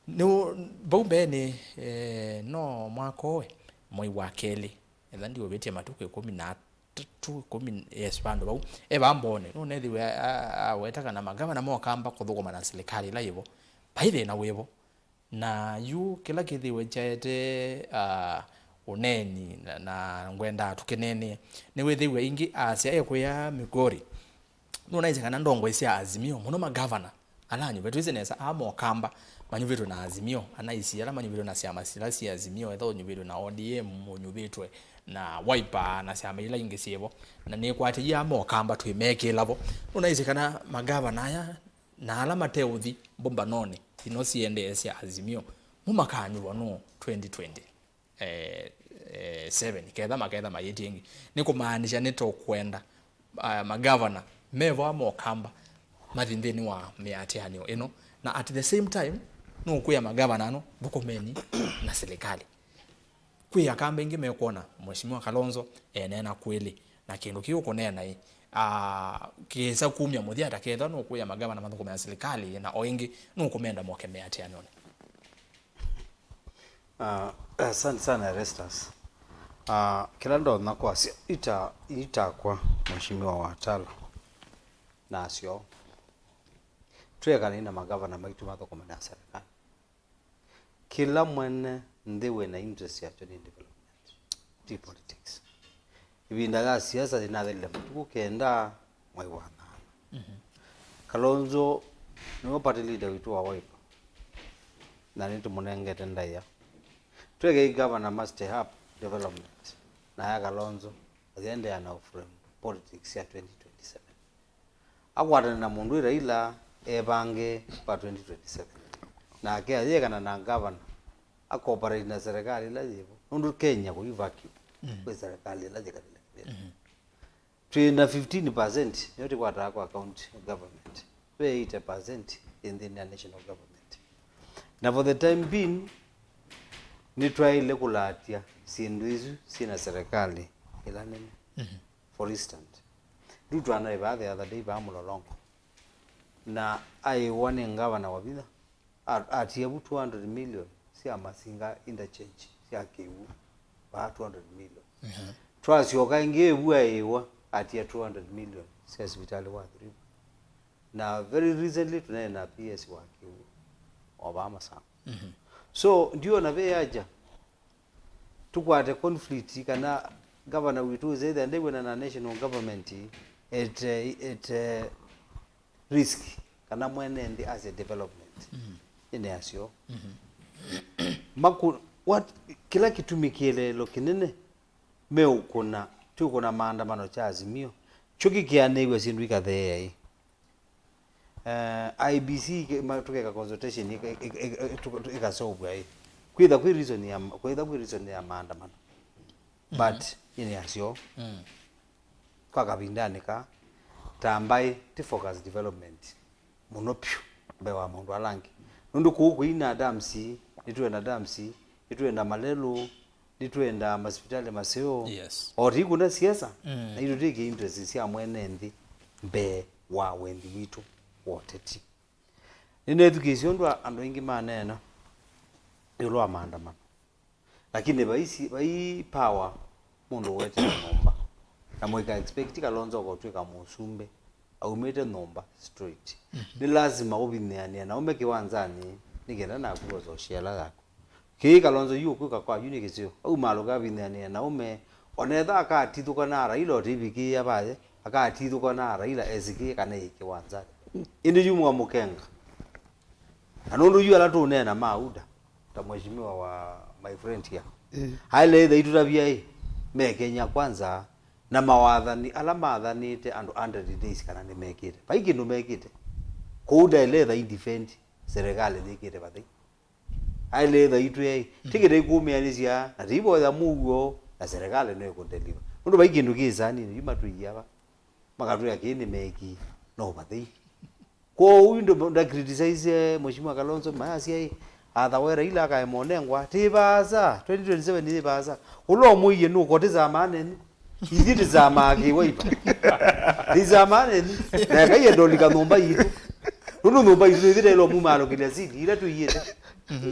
Nĩ, vau mbeenĩ, eh, no mwaka ũũ, mwei wa kelĩ, etha ndiũvĩtye, matukũ ĩkũmi na atatũ, ĩkũmi, yes, vandũ vau. E vaa mbonĩ, nũnethĩwe a-, a-, aweta kana magavana mokamba kũthũkũma na silikalĩ ĩla yĩvo. Vai thĩna wĩvo. Na yu kĩla kĩthĩwe kyaete, ah, ũneeni na, na ngwendaa tũkĩneenee, nĩwĩthĩwe ĩngĩ asya ekwĩa Migori. Nũnaisye kana ndongoi sya Azimio, mũno magavana ala anyuve, twĩsĩ nesa aa mokamba manyuvĩtwe na Azimio, anaisi ala manyuvĩtwe na syama sila syĩ Azimio, ethwa ũnyuvĩtwe na O D M, ũnyuvĩtwe na Wiper na syama ila ingĩ syĩvo, na nĩkwatĩie aa mokamba twĩmekĩĩla vo. Nũnaisye kana magavana aya na ala mateũthi mbũmbanonĩ ino siendee sya Azimio, mo makanyuvwa nũũ twenty twenty, eh, eh, seven, ketha maketha mayĩtie ĩngĩ? Nĩ kũmaanisya nĩtũkwenda, ah, magavana me vaa mokamba mathi nthĩnĩ wa mĩatĩanĩo ĩno, na at the same time nũkwĩa magavana ano, thũkũmeni na silikalĩ. Kwĩ akamba ĩngĩ mekwona Mheshimiwa Kalonzo eneena kwĩlĩ, Na kĩndũ kĩu ũkũneena ĩ, ah, kĩsa kumya mũthya ta kethwa nũkũĩa magavana mathũkũme na silikalĩ, na o ĩngĩ nũkũmenda moke meatĩanĩone? Ah, asante sana Erastus. Ah, kĩla ndonya kwasya ita itakwa Mheshimiwa Watala nasyo, twĩekanai na magavana maitũ mathũkũme na serikali. Kĩla mwene nthĩ wĩ na interest yakyo nĩ development, ti politics. Ĩvinda ya siasa yĩnathelile matukũ kenda mwai wa nyanya. Kalonzo nĩwe party leader witũ wa Wiper, na nĩtũmũnengete ndaĩa. Twekei governor must help development, na ya Kalonzo athiendeea na frame politics ya twenty twenty-seven. Akwatane na mũndũ wĩ Raila evange kwa twenty twenty-seven. Nake ayĩekana na governor, a cooperate na serikali ĩla yĩvo. Nũndũ Kenya kũi vacuum, kwĩ serikali ĩla yĩkalĩle kĩvĩla. Twĩ na fifteen percent nĩyo tĩkwataa kwa county government. Ve eighty percent ĩ nthĩnĩ ya national government. Na for the time being, nĩtwaĩle kũlatya syĩndũ isu syĩ na serikali ĩla nene. For instance, Ruto anaĩ vaa the other day vaa Mlolongo, na aĩwa nĩ ngavana wa vinya, a- atie vu two hundred million sya Masinga interchange sya kĩw'ũ, vaa two hundred million. Twasyoka ĩngĩ vu aĩwa atie two hundred million sya sivitalĩ wa Athi River. Na very recently tũnaĩ na P S wa kĩw'ũ o vaa Masango. So ndiona ve haja tũkwate conflict kana governor witũ wĩsĩ ethĩa ndew'ana na national government at, eh, at, eh, risk kana mwene nthĩ asya development. Ĩnĩ asyo. Maku, what, kĩla kĩtumi kĩeleelo kĩnene meũkũna, twĩkũna maandamano kya Azimio, kyo kĩkĩanĩw'a syĩndũ ikatheea ĩ. Eh, I E B C ike- ma- tũkeka consultation ika- ika- ika- ika- tũka- tũ- ikaseũvw'a ĩ. Kwĩtha kwĩ reason ya ma- kwĩtha kwĩ reason ya maandamano. But ĩnĩ asyo, kwa kavindanĩ ka, ta mbaĩ ti focus development mũno pyũ mbee wa maũndũ ala angĩ. Nũndũ kũu kũina dams, nĩtwenda dams, nĩtwenda malelũ, nĩtwenda masivitalĩ maseo. Yes. O ti kuna siasa, na itũ twĩkĩ interest sya mwene nthĩ mbee wa wendi witũ wa ũteti. Nĩnethukĩĩsye ũndũ andũ aingĩ maneena ĩũlũ wa maandamano. Lakini vai si- vai power mũndũ ũwetete nyũmba. Na mũika expect Kalonzo kũtw'ĩka mũsumbĩ aumĩte nyũmba straight. Nĩ lasima ũvinĩanĩa na ũme kĩwanzanĩ nĩ kenda naku ũsosye ĩla yaku. Kĩĩ Kalonzo yu ũkwĩka kwa yu nĩ kĩseo. Aumaalũka avinĩanĩa na ũme, onetha akatithũka na Raila ũtivikĩĩa vaye, akatithũka na Raila esikĩe kana ĩ kĩwanzanĩ. Ĩndĩ yu mwamũkenga. Na nũndũ yu ala tũũneena ma UDA, ta mheshimiwa wa my friend here, aĩle ĩtha itũtavya ĩ, me Kenya Kwanza na mawathani ala mathanĩte andũ hundred days kana nĩmekĩte. Vai kĩndũ mekĩte. Kũu ndaĩle ĩtha i defend serikali yĩkĩte vathei. Aĩle ĩtha itwĩa ĩ, tikĩte ikũmĩanĩsya na tiivoya mũuo na serikali no ĩkũdeliver. Nũndũ vai kĩndũ kĩ saninĩ, yu matwĩie ava. Makatwĩa kĩĩ nĩmeekie, no vathei. Kwoou yu ndũ- ndacriticize Mheshimiwa Kalonzo, mayasya ĩ, atha we Raila akaema ũnengwa, ti vaasa, twenty twenty-seven yĩ vaasa. Ũla ũmwĩie nũkotĩsaa maaneni. Ithyĩ tĩsamaa kĩ Wiper. Tĩsamaa nenyu. Na eka iende ũlika nyũmba yitũ. Nũndũ nyũmba yitũ nĩthitaĩlwa mumaalũkĩlya sili ila tũiĩte.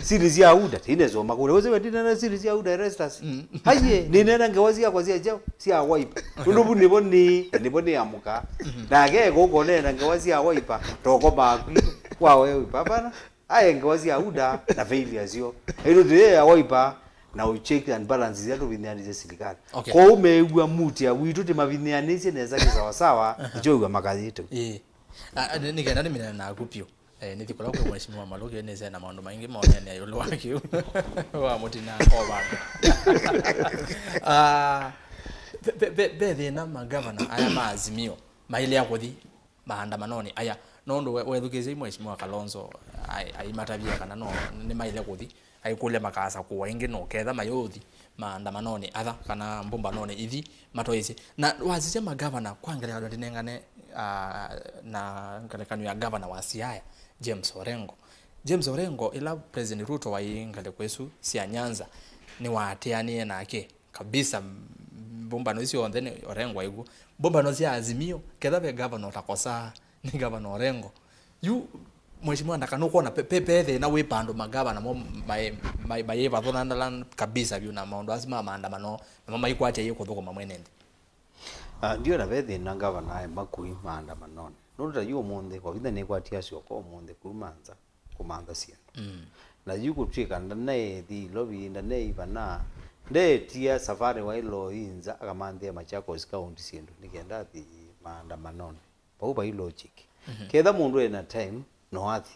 Sili sya UDA, tinesa ũmakũlya. Wĩsĩ we ndinena sili sya UDA, Erastus? Aiye, nĩnena ngewa syakwa sya kyaũ? Sya Wiper. Nũndũ vu nĩvo nĩ, na nĩvo nĩamũkaa. Nake eka ũkonena ngewa sya Wiper, toko maku. Kwa we Wiper, hapana. Aĩ ngewa sya UDA na failure syo. Ĩndĩ tĩ ya Wiper na ũ check and balance ila tũvinyanĩsye silikalĩ. Okay. Kwoou meew'a mutia witũ tĩmavinyanĩsye nesa kĩsawasawa, nĩkyo wĩw'a makayĩte. Ĩĩ. Ah, nĩ- nĩ kenda nĩmĩnene naku piũ. Eh, nĩthi kũla kwĩ mheshimiwa Malũki nĩse na maũndũ maingĩ maũneenea ĩũlũ wa kĩu. Wa mũtina o vandũ. Ah, ve- ve- ve- ve thĩna magavana aya ma Azimio mailea kũthi maandamanonĩ aya, nũndũ we- wethukĩĩsye Mheshimiwa Kalonzo ai- aimatavya kana no nĩmaĩle kũthi, aikũlya makasakũwa ĩngĩ no ketha mayũthi maandamanonĩ atha kana mbũmbanonĩ ithi matoĩsye. Na wasisya magavana, kwa ngelekany'o ndinengane, ah, na ngelekany'o ya gavana wa Siaya, James Orengo. James Orengo, ĩla President Ruto waĩ ngalĩko ĩsu sya Nyanza, nĩwaatĩanĩe nake kabisa, m- mbũmbano isu syonthe nĩ Orengo aikw'o. Mbũmbano sya Azimio, ketha ve gavana ũtakosaa, nĩ gavana Orengo. Yu, Mheshimiwa Ndaka, nũkwona pe, pe, pe thĩna wĩ vandũ magavana mo mai, mai, mayĩvathũnanala kabisa vyũ na maũndũ asu ma maandamano, namo maikwatya yĩ kũthũkũma mwene nthĩ? Ah, ndiona ve thĩna gavana aema kũi maandamanonĩ. Nũndũ ta yu ũmũnthĩ, kwa vitha nĩkwatie asyoka ũmũnthĩ kuma nza kũmantha syĩndũ. Mm. Na yu kũtw'ĩka ndanaithi Ilovi, ndanei vana, ndeetia safarĩ waĩlo inza akamanthĩa Machakos County syĩndũ nĩ kenda athi maandamanonĩ. Vau vai logic. Mhm. Ketha mũndũ ena time, no athi.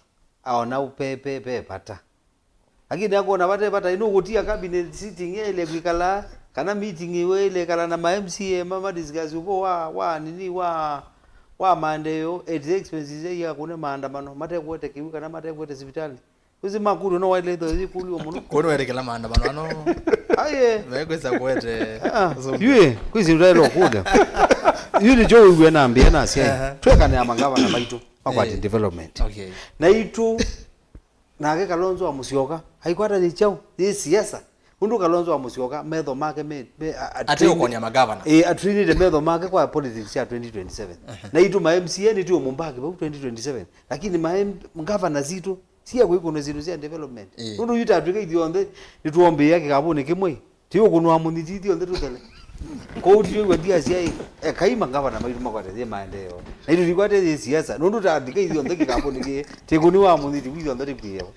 Aona pe, pe, pe vata. Lakini akwona vate vata, nũkũtia cabinet sitting yaĩle kwĩkala, kana meeting ĩyo ĩle ĩkala na ma M C A ma, ma discuss ũvoo wa, wa nini, wa, wa maendeeo, at the expenses ya kũne maandamano, matekwete kĩw'ũ kana matekwete sivitalĩ. Ũsi makũlyo no waĩle ĩtho yĩkũlyo mũno. Kũnĩ wetekela maandamano ano. Aye. Mekwĩsa kũete. Ah, so yue, kwĩsĩ utaĩle ũkũlya. Yu nĩkyo wĩw'e nambĩa nasya. Aha. Twĩkanĩa magavana maitũ makwate, eh, development. Okay. Na itũ, nake Kalonzo wa Musyoka, aikwata yĩ kyaũ, yĩ siasa. Ũndũ Kalonzo wa Musyoka, metho make me, me, a, a, ate train-, ũkonia magavana. Eh, atrainĩte metho make kwa politics ya twenty twenty-seven. Aha. Na itũ ma M C A nĩtũũmũmbaki vau twenty twenty-seven. Lakini ma M-, gavana sitũ, sia kwĩkũnwa syĩndũ sya development. Ĩĩ. Nũndũ yu tatwĩka ithyonthe nĩtwombĩĩa kĩkavũnĩ kĩmwe. Ti ũkũnwa mũnyiti ithyonthe tũthele. Kwoou ti wĩw'a ndiasya ĩ, ekai magavana maitũ makwate yĩ maendeeo. Na itũ tikwate yĩ siasa. Nũndũ tathika ithyonthe kĩkavũnĩ kĩĩ, tĩkũniwa mũnyiti ithyonthe tĩkwĩewa.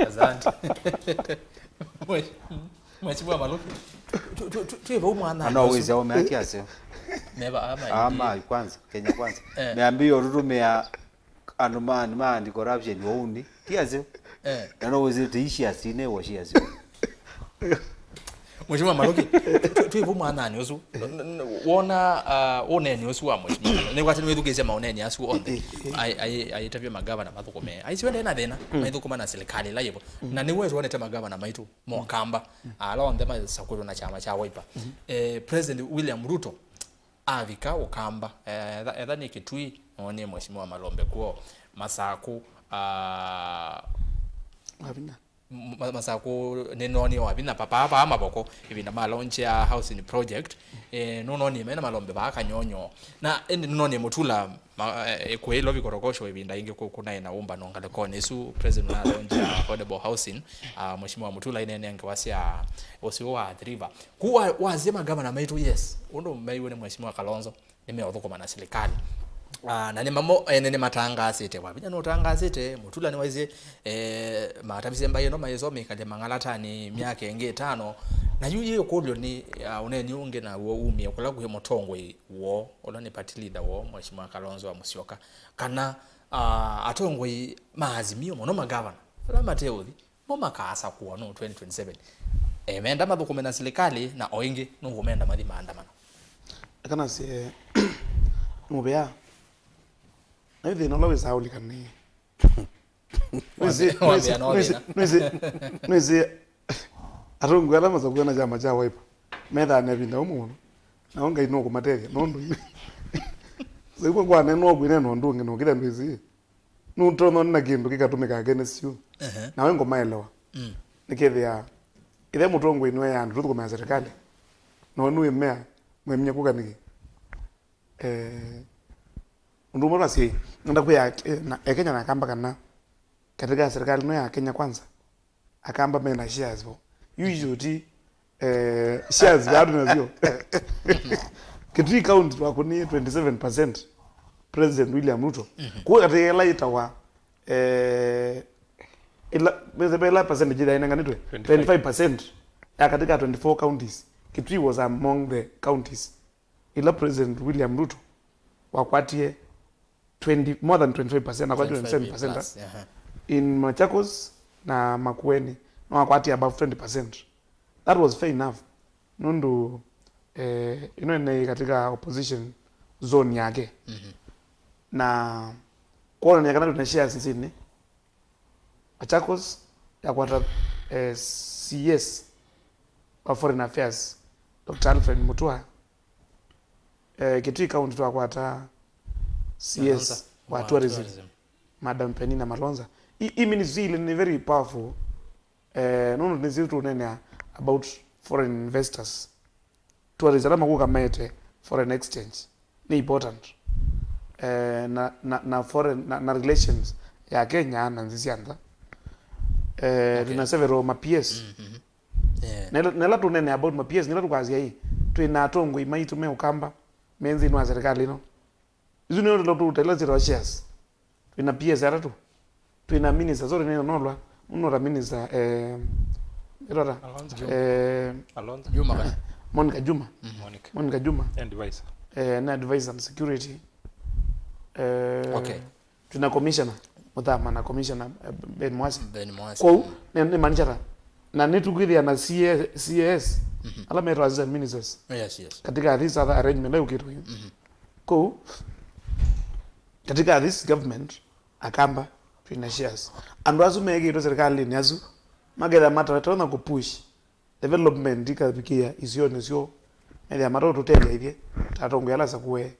Asante. Mwe-, Mheshimiwa Maluki. Tu, tu, tu, tu, vau mwana. Ano wĩsya ũmea kiasi. Meva ama ama indi. Kwanza, Kenya Kwanza. Eh. Meambia ũtutumĩa andũ ma, ma anti corruption wauni. Ti asyo? Eh. Na no wĩsĩ tĩ shares inĩ wa shares. Mheshimiwa Maluki, twi, twi, twĩ vu mwanani ũsu. N-, n-, wona, uh, ũneni ũsu wa Mheshimiwa Maluki. Nĩ kwati nĩwĩthukĩĩsye maũneni asu onthe. Eh, eh. Ai, ai, aitavye magavana mathũkũme. Aisiwe ndena thĩna, mm, maithũkũma na serikali ĩla yĩvo. Mm. Na nĩw'o tuonete magavana maitũ mokamba. Mm. Ala onthe masakwĩtwe na kyama kya Wiper. Mm. Eh, President William Ruto avika Ũkamba, eh, etha, etha nĩ Kitui, no nĩ Mheshimiwa Malombe kwoo, Masaku, ah, Wavinya. M-, ma-, Masaku nĩ noni Wavinya, papa, papa Mavoko, ĩvinda ma launch ya housing project, eh, nũnoni mena Malombe vaa Kanyonyo. Na ĩndĩ nũnoni Mutula, ma, eh, kwĩ Lovi Korogosho ĩvinda ĩngĩ kũ-, kũnaĩ na ũmbano ngalĩkonĩ ĩsu, President na launch ya affordable housing, ah, Mheshimiwa Mutula inene ngewa sya ũsĩ wa Athi River. Kũu wa-, wasye magavana maitũ, yes, ũndũ meiwe nĩ Mheshimiwa Kalonzo, nĩmeũthũkũma na silikalĩ. Ah, na nĩ mamo ene nĩmatangaasĩte, Wavinya nũtangaasĩte, Mutula nĩwaisye, eh, matavisye mbaĩ ĩno maĩsomĩkalya mang'alatani myaka ĩngĩ ĩtano. Na yu yĩ ũkũlyo nĩ, ah, ũneni ũngĩ naw'o umie kũla kwĩ mũtongoi woo, ũla nĩ party leader woo, Mheshimiwa Kalonzo wa Musyoka, kana, ah, atongoi ma Azimio, mũno magavana, ala mateũthi, mo makaasakũa nũũ twenty twenty-seven. E, menda mathũkũme na silikalĩ, na o ĩngĩ nũũ menda mathi maandamano. Eka nasye, nĩ mũvea. Na yu thĩna ũla wĩsaa ũlika nĩ. Wambĩa, wambĩa no thĩna. Nwĩsĩ, nwĩsĩ, atongoi ala masakũa na kyama kya Wiper, methaa na ĩvinda ũmwe mũno. Nao Ngai nũkũmatethya, nũndũ yu. Sasa kwa kwanenwa kwĩnena ũndũ ũngĩ, nũkĩthya ndwĩsĩ. Nũtonya na kĩndũ kĩkatũmĩka against you. Ehe. Nawe ngũmaelewa. Mm. Nĩkethĩa, ĩthe mũtongoi nĩwe ya andũ tũthũkũmĩa serikali. No nĩwĩmea, mwĩmya kũka nĩkĩ? Eh, ũndũ ũmwe twasye, nenda kwĩa, eh, na, eh, Kenya na Akamba kana katika serikali no ya Kenya Kwanza. Akamba mena shares vo. Yu icio ti, eh, shares bado nasyo. Kitui County twakũnie twenty-seven percent President William Ruto. Mhm. Kwa katika ĩla ĩtawa, eh, ĩla, mese ĩla percentage ĩla ĩnenganĩtwe, twenty-five. Twenty-five percent ya katika twenty-four counties. Kitui was among the counties ĩla President William Ruto wakwatie twenty, more than twenty-five percent, akwatie twenty-seven percent. Twenty-five plus, aha. In Machakos na Makueni, no akwatie above twenty percent. That was fair enough. Nũndũ, eh, ĩno ĩnaĩ katika opposition zone yake. Mhm. Na kwonania kana twĩna shares nzini, Machakos yakwata, eh, C S wa Foreign Affairs, Doctor Alfred Mutua. Eh, Kitui County twakwata C S wa tourism, Madam Penina Malonza. I, i ministry ile ni very powerful. Eh, nũndũ nĩsyo tũnenea about foreign investors. tourists ala makũka maete foreign exchange nĩ important. Eh, na, na, na foreign, na, na relations ya Kenya na nthĩ sya nza. Eh, okay. Twĩna several ma P S. Mm-hmm. Yeah. Nela, nela tũnene about ma P S, nela tũkwasya ĩ, twĩna atongoi maitũ me Ũkamba, me nthĩnĩ wa serikali ĩno. Isu nĩo tũla tũtela zero shares. Twĩna P S atatũ. Twĩna minister, sorry, nĩ nolwa. Nũnota minister, eh, ĩtota. Alonzo. Eh, Alonzo. Juma kana? Monica Juma. Monica. Monica Juma. Advisor. Eh, na advisor on security. Eh, okay. Twĩna commissioner, Mũthama na commissioner, eh, Ben Mwasi. Ben Mwasi. Kwoou, nĩ, nĩ manchara. Na nĩ tũkwĩthĩa na C A, C A S, mhm, ala metwa assistant ministers. Yes, yes. Katika this other arrangement, ĩyo kĩtu. Mhm. Kwoou, katika this government, Akamba, twĩna shares. Andũ asu mekĩtwe serikalini asu, maketha matatonya kũpush development ikavikĩa isionĩ syoo, methĩa matotũtethya ithyĩ, ta atongoi ala sakũe,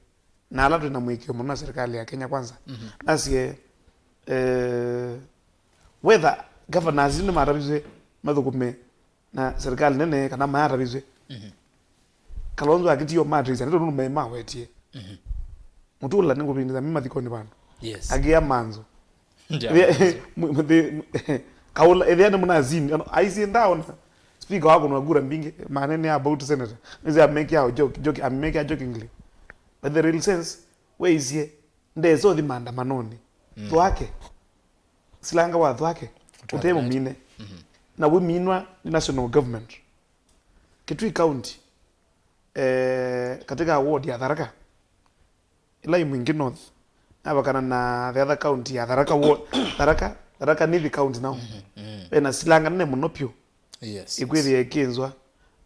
na ala twĩna mũĩkĩĩo mũno na serikali ya Kenya Kwanza. Mhm. Nasye, eh, whether governors nĩmatavisye mathũkũme na serikali nene kana mayatavisye. Mhm. Kalonzo akĩtie ũmatĩsya, nĩ tondũ nũme mawetie. Mhm. Mũtũla nĩngũvindĩtha me mathikonĩ vandũ. Yes. Akĩa manzo. Ndia. Ethĩa, mu-, mu-, the, mu-, kaũla, ethĩa nĩ mũnazini, ano, aisye ndaona speaker wako na kura mbingĩ, manene about senator. Nĩsĩ amekĩa joke, joke, amekĩa jokingly. But the real sense, weisye, ndesa ũthi maandamanonĩ. Mm. Thwake. Silanga wa thwake. Ũte mũmine. Mhm. Na wĩminwa nĩ national government. Kitui County, eh, katika ward ya Tharaka, ila i Mwingi North, navakana na the other county ya Tharaka ward, Tharaka, Tharaka Nithi County nao. Mhm, mhm. Vena silanga nene mũno pyũ. Yes, yes. Ikwĩthĩa ĩkĩnzwa,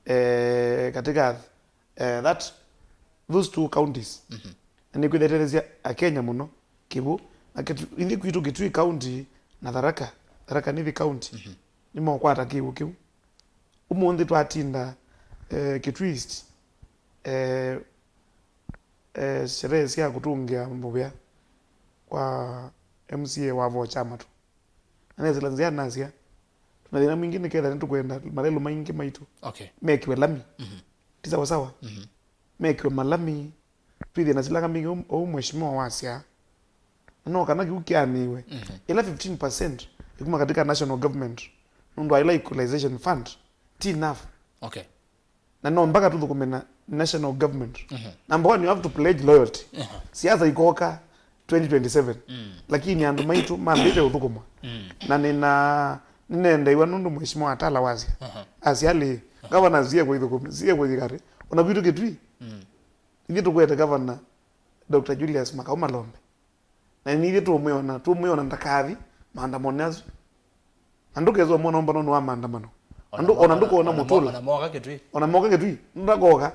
eh, katika, eh, that, those two counties. Mhm. Na nĩkwĩthĩa ĩtetheesya Akenya mũno, kĩw'ũ, na Kitu-, ithyĩ kwitũ Kitui County na Tharaka, Tharaka Nithi County, mhm, nĩmokwata kĩw'ũ kĩu. Ũmũnthĩ twatinda, eh, Kitui East, eh, eh, sherehe sya kũtũngĩa mũvea kwa M C A wa Vocha Matu. Na nesĩla nzĩa nasya, twĩna thĩna mwingĩ nĩketha nĩtũkwenda malelũ maingĩ maitũ, okay, mekĩwe lami. Mhm. Ti sawa sawa. Mhm. Mekĩwe malami, twĩthĩe na silanga mbingĩ ũu, ũu mheshimiwa wasya. No kana kĩu kĩanĩwe. Mhm. Ĩla fifteen percent ĩkuma katika national government, nũndũ wa ĩla equalization fund, ti enough. Okay. Na no mpaka tũthũkũme na national government. Mhm. Number one, you have to pledge loyalty. Mhm. Siasa ikoka twenty twenty-seven. Mm. Lakini andũ maitũ mambĩte ũthũkũma. Mm. Na nĩna, nĩnendeiwa nũndũ mheshimiwa Atala wasya. Mhm. Asya lĩ, governor sie kwa ithũkũmi, sie kwa ikari. Ona kwitũ Kitui. Mm. Ithyĩ tũkwete governor Doctor Julius Makau Malombe. Na nithyĩ tũmwĩona, tũmwĩona ndakathi maandamano asu. Na ndũkesa ũmwona ũmbano nĩ wa maandamano. Ona ndũ-, ona moka, ndũkona ona mo-, Mũtũla. Ona moka Kitui. Ona moka Kitui, ndakoka.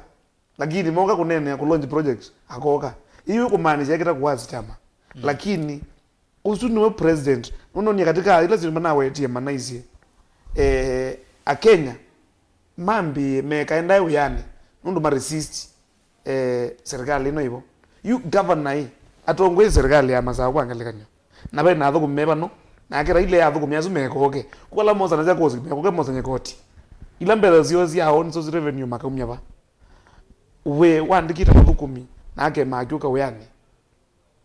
Lakini moka kũneenea kũ launch project, akoka. Iu kũmaanisha ekĩta kuwasi chama. Mm. Lakini, ũsu nĩwe president. Nũnũnie katika ila syĩndũ manawetie manaisye. Eh, Akenya, mambĩĩe mekaendae wĩanĩ. Nũndũ ma resist. Eh, serikali ĩno ĩvo. Yu governor ĩ, atongoi serikali ya masaa kwa ngelekany'o. Na ve na athũkũmi me vano, nake Raila e athũkũmi asu mekoke. Kwa ala mosanasya kosi mekoke mosanye koti. Ila mbesa syoo sya own source revenue makaumya va? We wandĩkĩte mũthũkũmi, nake makyũka wĩanĩ.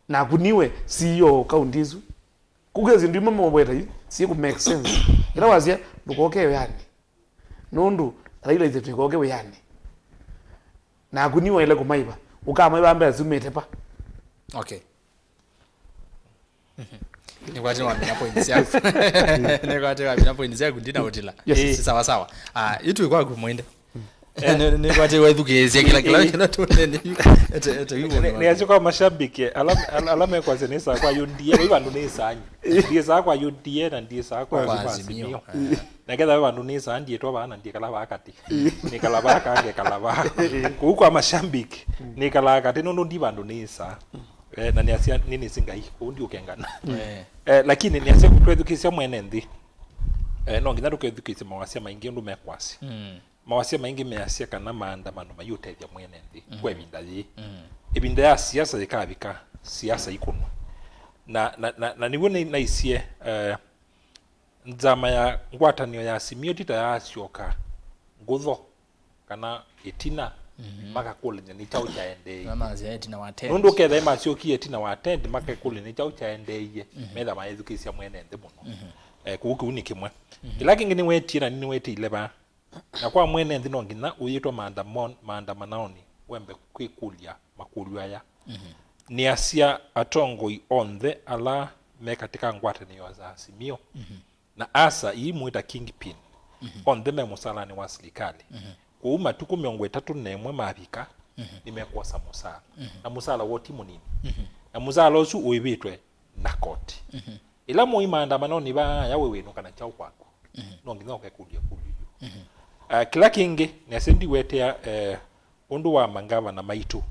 Naku niwe C E O kaunti ĩsu. Kũkĩa syĩndũ imwe moweta yu, syĩkũ make sense. Ĩla wasya, ndũkoke wĩanĩ. Nũndũ, Raila ĩthe twĩkoke wĩanĩ. Naku nĩ waĩle kũmaiva. Ũkamaiva mbesa syumĩte pa? Okay. Nĩkwatĩ wamina point syaku. Nĩkwatĩ wamina point syaku, ndina ũtila. Yes. Si sawa sawa. Ah, yu twĩ kwaku mwende. Nĩ, nĩ, nĩkwatĩ wethukĩĩsya kĩla, kĩla, kĩla tũnene. Ete, ete, yu nĩ, nĩ acio kwa mashabiki, ala, ala, ala mekwasya nĩ saa kwa U D A, vai vandũ nĩ saa nyi. Ndiĩ saa kwa U D A na ndiĩ saa kwa Kwa Azimio. Azimio. Eh. Na ketha ve vandũ nĩ saa ndiĩtwa vaa na ndiĩkala vaa katĩ. Nĩkala vaa kaa, ngekala vaa. Kũu kwa mashabiki, nĩkalaa katĩ nũndũ ndi vandũ nĩ saa. Eh, na nĩasya nĩnĩsĩ Ngai, kũu ndiũkengana. Eh. Eh, lakini nĩasya twethukĩĩsya mwene nthĩ. Eh, no nginya tũkethukĩĩsye mawasya maingĩ ũndũ mekwasya. Mm. Mawasya maingĩ measya kana maandamano mayũtethya mwene nthĩ, mm, kwa ĩvinda yĩĩ. Mm. Ĩvinda ya siasa yĩkavika, siasa ikũnwa. Na, na, na, na nĩw'o nĩ-, naisye, eh, nzama ya ngwatanĩo ya Azimio ti ta yasyoka ngũtho kana ĩtina Mhm. Makakũlany'a nĩ kyaũ kyaendeeie. Na masya ĩtina wa tent. Nũndũ ũkethĩa masyokie ĩtina wa tent, makekũlany'a nĩ kyaũ kyaendeeie, mhm, metha mayĩthukĩĩsya mwene nthĩ mũno. Mhm. Eh, kũu kĩu nĩ kĩmwe. Mhm. Kĩla kĩngĩ nĩwetie, na nĩwetie ileva. Na kwa mwene nthĩ no nginya ũyĩtwa maandamon-, maandamanaonĩ wembe kwĩkũlya makũlyo aya. Mhm. Nĩasya atongoi onthe ala me katĩka ngwatanĩo ya Azimio, mhm, na asa ii mwĩta kingpin, mhm, onthe me mũsalanĩ wa silikalĩ. Mhm. Kwoou matukũ mĩongo ĩtatũ na ĩmwe mavika, mhm, nĩmekwosa mũsala. Mhm. Na mũsala woo ti mũnini. Mhm. Na mũsala ũsu ũĩvĩtwe na koti. Mhm. Ĩla mũi maandamanonĩ vaaya wĩwĩnũka na kyaũ kwaku? Mhm. No nginya ũkekũlya ĩkũlyo yu. Mhm. Ah, kĩla kĩngĩ, nĩasya ndiwetea, eh, ũndũ wa mangavana maitũ.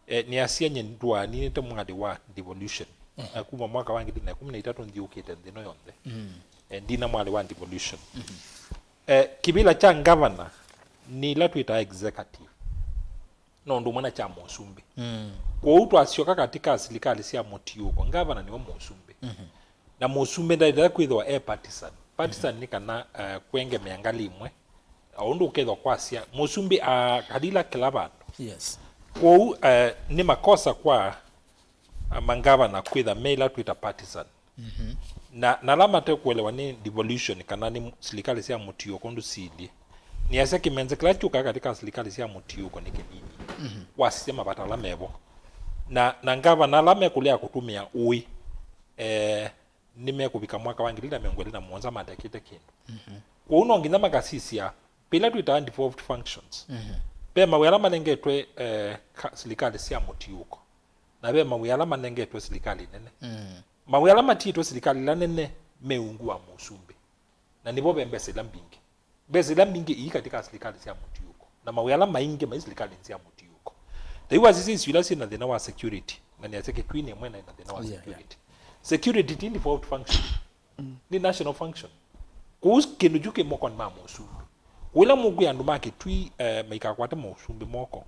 Eh, nĩasya nye ndwaninĩte mwalĩ wa devolution. Mhm. Eh, kuma mwaka wa ngili na ĩkũmi na itatũ nthiũkĩte nthĩ ĩno yonthe. Mhm. Eh, ndina mwalĩ wa devolution. Mhm. Eh, kĩvĩla kya ngavana nĩ ĩla twĩtaa executive. No ũndũ ũmwe na kya mũsumbĩ. Mm. Kwoou twasyoka katĩka silikalĩ sya mũtiũko, ngavana nĩwe mũsumbĩ. Mhm. Na mũsumbĩ ndaĩlĩte kwĩthĩwa e partisan. Partisan, mhm, nĩ kana, eh, kwengemea ngalĩ ĩmwe, o ũndũ ũkethwa kwasya, mũsumbĩ akalila kĩla vandũ. Yes. Kwoou, eh, nĩ makosa kwa, eh, mangavana kwĩtha me ĩla twĩta partisan. Mhm. Na, na ala mate kũelewa nĩ devolution kana nĩ silikalĩ sya mũtiũko ũndũ silyĩ, nĩasya kĩmenze kĩla kyũkaa katĩka silikalĩ sya mũtiũko nĩ kĩnini, mhm, wasisya mavata ala mevo. Na, na ngavana ala mekũlea kũtũmĩa ũĩ, eh, nĩmekũvika mwaka wa ngili na mĩongo ĩlĩ na mũonza matekĩte kĩndũ. Mhm. Kwoou no nginya makasisya ve ĩla twĩtaa devolved functions. Mhm. Ve mawĩa ala manengetwe, eh, ka-, silikalĩ sya mũtiũko, na ve mawĩa ala manengetwe silikalĩ nene. Mm. Mawĩa ala matiĩtwe silikalĩ ila nene me ungu wa mũsumbĩ, na nĩvo ve mbesa ila mbingĩ. Mbesa ila mbingĩ ii katĩka silikalĩ sya mũtiũko, na mawĩa ala maingĩ mai silikalĩnĩ sya mũtiũko. Ta yu wasisya isio ila syĩ na thĩna wa security, na nĩasya Kitui nĩ ĩmwe na ĩna thĩna wa, yeah, yeah, security. Security ti devolved function, mm, nĩ national function. Kũu kĩndũ kyu kĩ mokonĩ ma mũsumbĩ. Kũu ĩla mũkwĩa andũ ma Kitui, eh, maikakwate mũsumbĩ moko,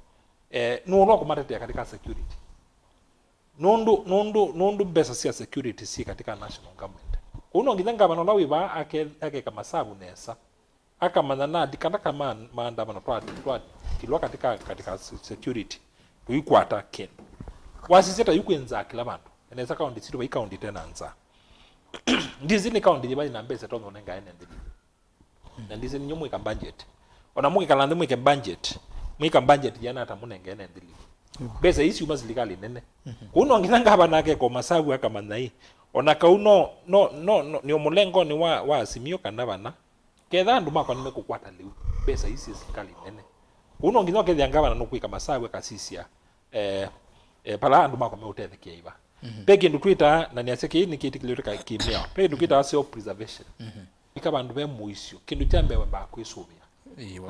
eh, nũũ ũla ũkũmatetea katĩka security? Nũndũ, nũndũ, nũndũ mbesa sya security syĩ katĩka national government. Kwoou no nginya ngavana ũla wĩ vaa ake-, akeka masavu nesa, akamanya nandi kana kama maandamano twa-, twakilwa katĩka, katĩka se-, security, tũikwata kĩndũ. Wasisya ta yu kwĩ nzaa kĩla vandũ. Na nesa kaũntĩ sitũ vai kaũntĩ ĩte na nzaa. Ndisi nĩ kaũntĩ yĩva yĩna mbesa ĩtonya ũnenga ene nthĩ. Na ndisi ninyu mwĩka budget. Ona mũkĩkala nthĩ mwĩke budget, mwĩka budget yĩana ata mũnenge ene nthĩ lĩu. Mm. Mbesa ii syuma silikalĩ nene. Mhm. Kũu no nginya ngavana akeka masavu akamanya ĩ, ona kau no, no, no, no, nĩ o mũlengonĩ wa, wa Azimio kana vana, ketha andũ makwa nĩmekũkwata lĩu, mbesa ii syĩ silikalĩ nene. Kũu no nginya ũkethĩa ngavana nũkwĩka masavu akasisya, eh, eh, pala andũ makwa meũtethekeaiva. Mhm. Ve kĩndũ twĩtaa, na nĩasya kĩĩ nĩkĩtĩkĩlĩtwe ka-, kĩmĩao. Ve kĩndũ twĩtaa self preservation. Mhm. Ika vandũ ve mũisyo. Kĩndũ kya mbee wambaa kwĩsũvĩa. Ĩĩ, na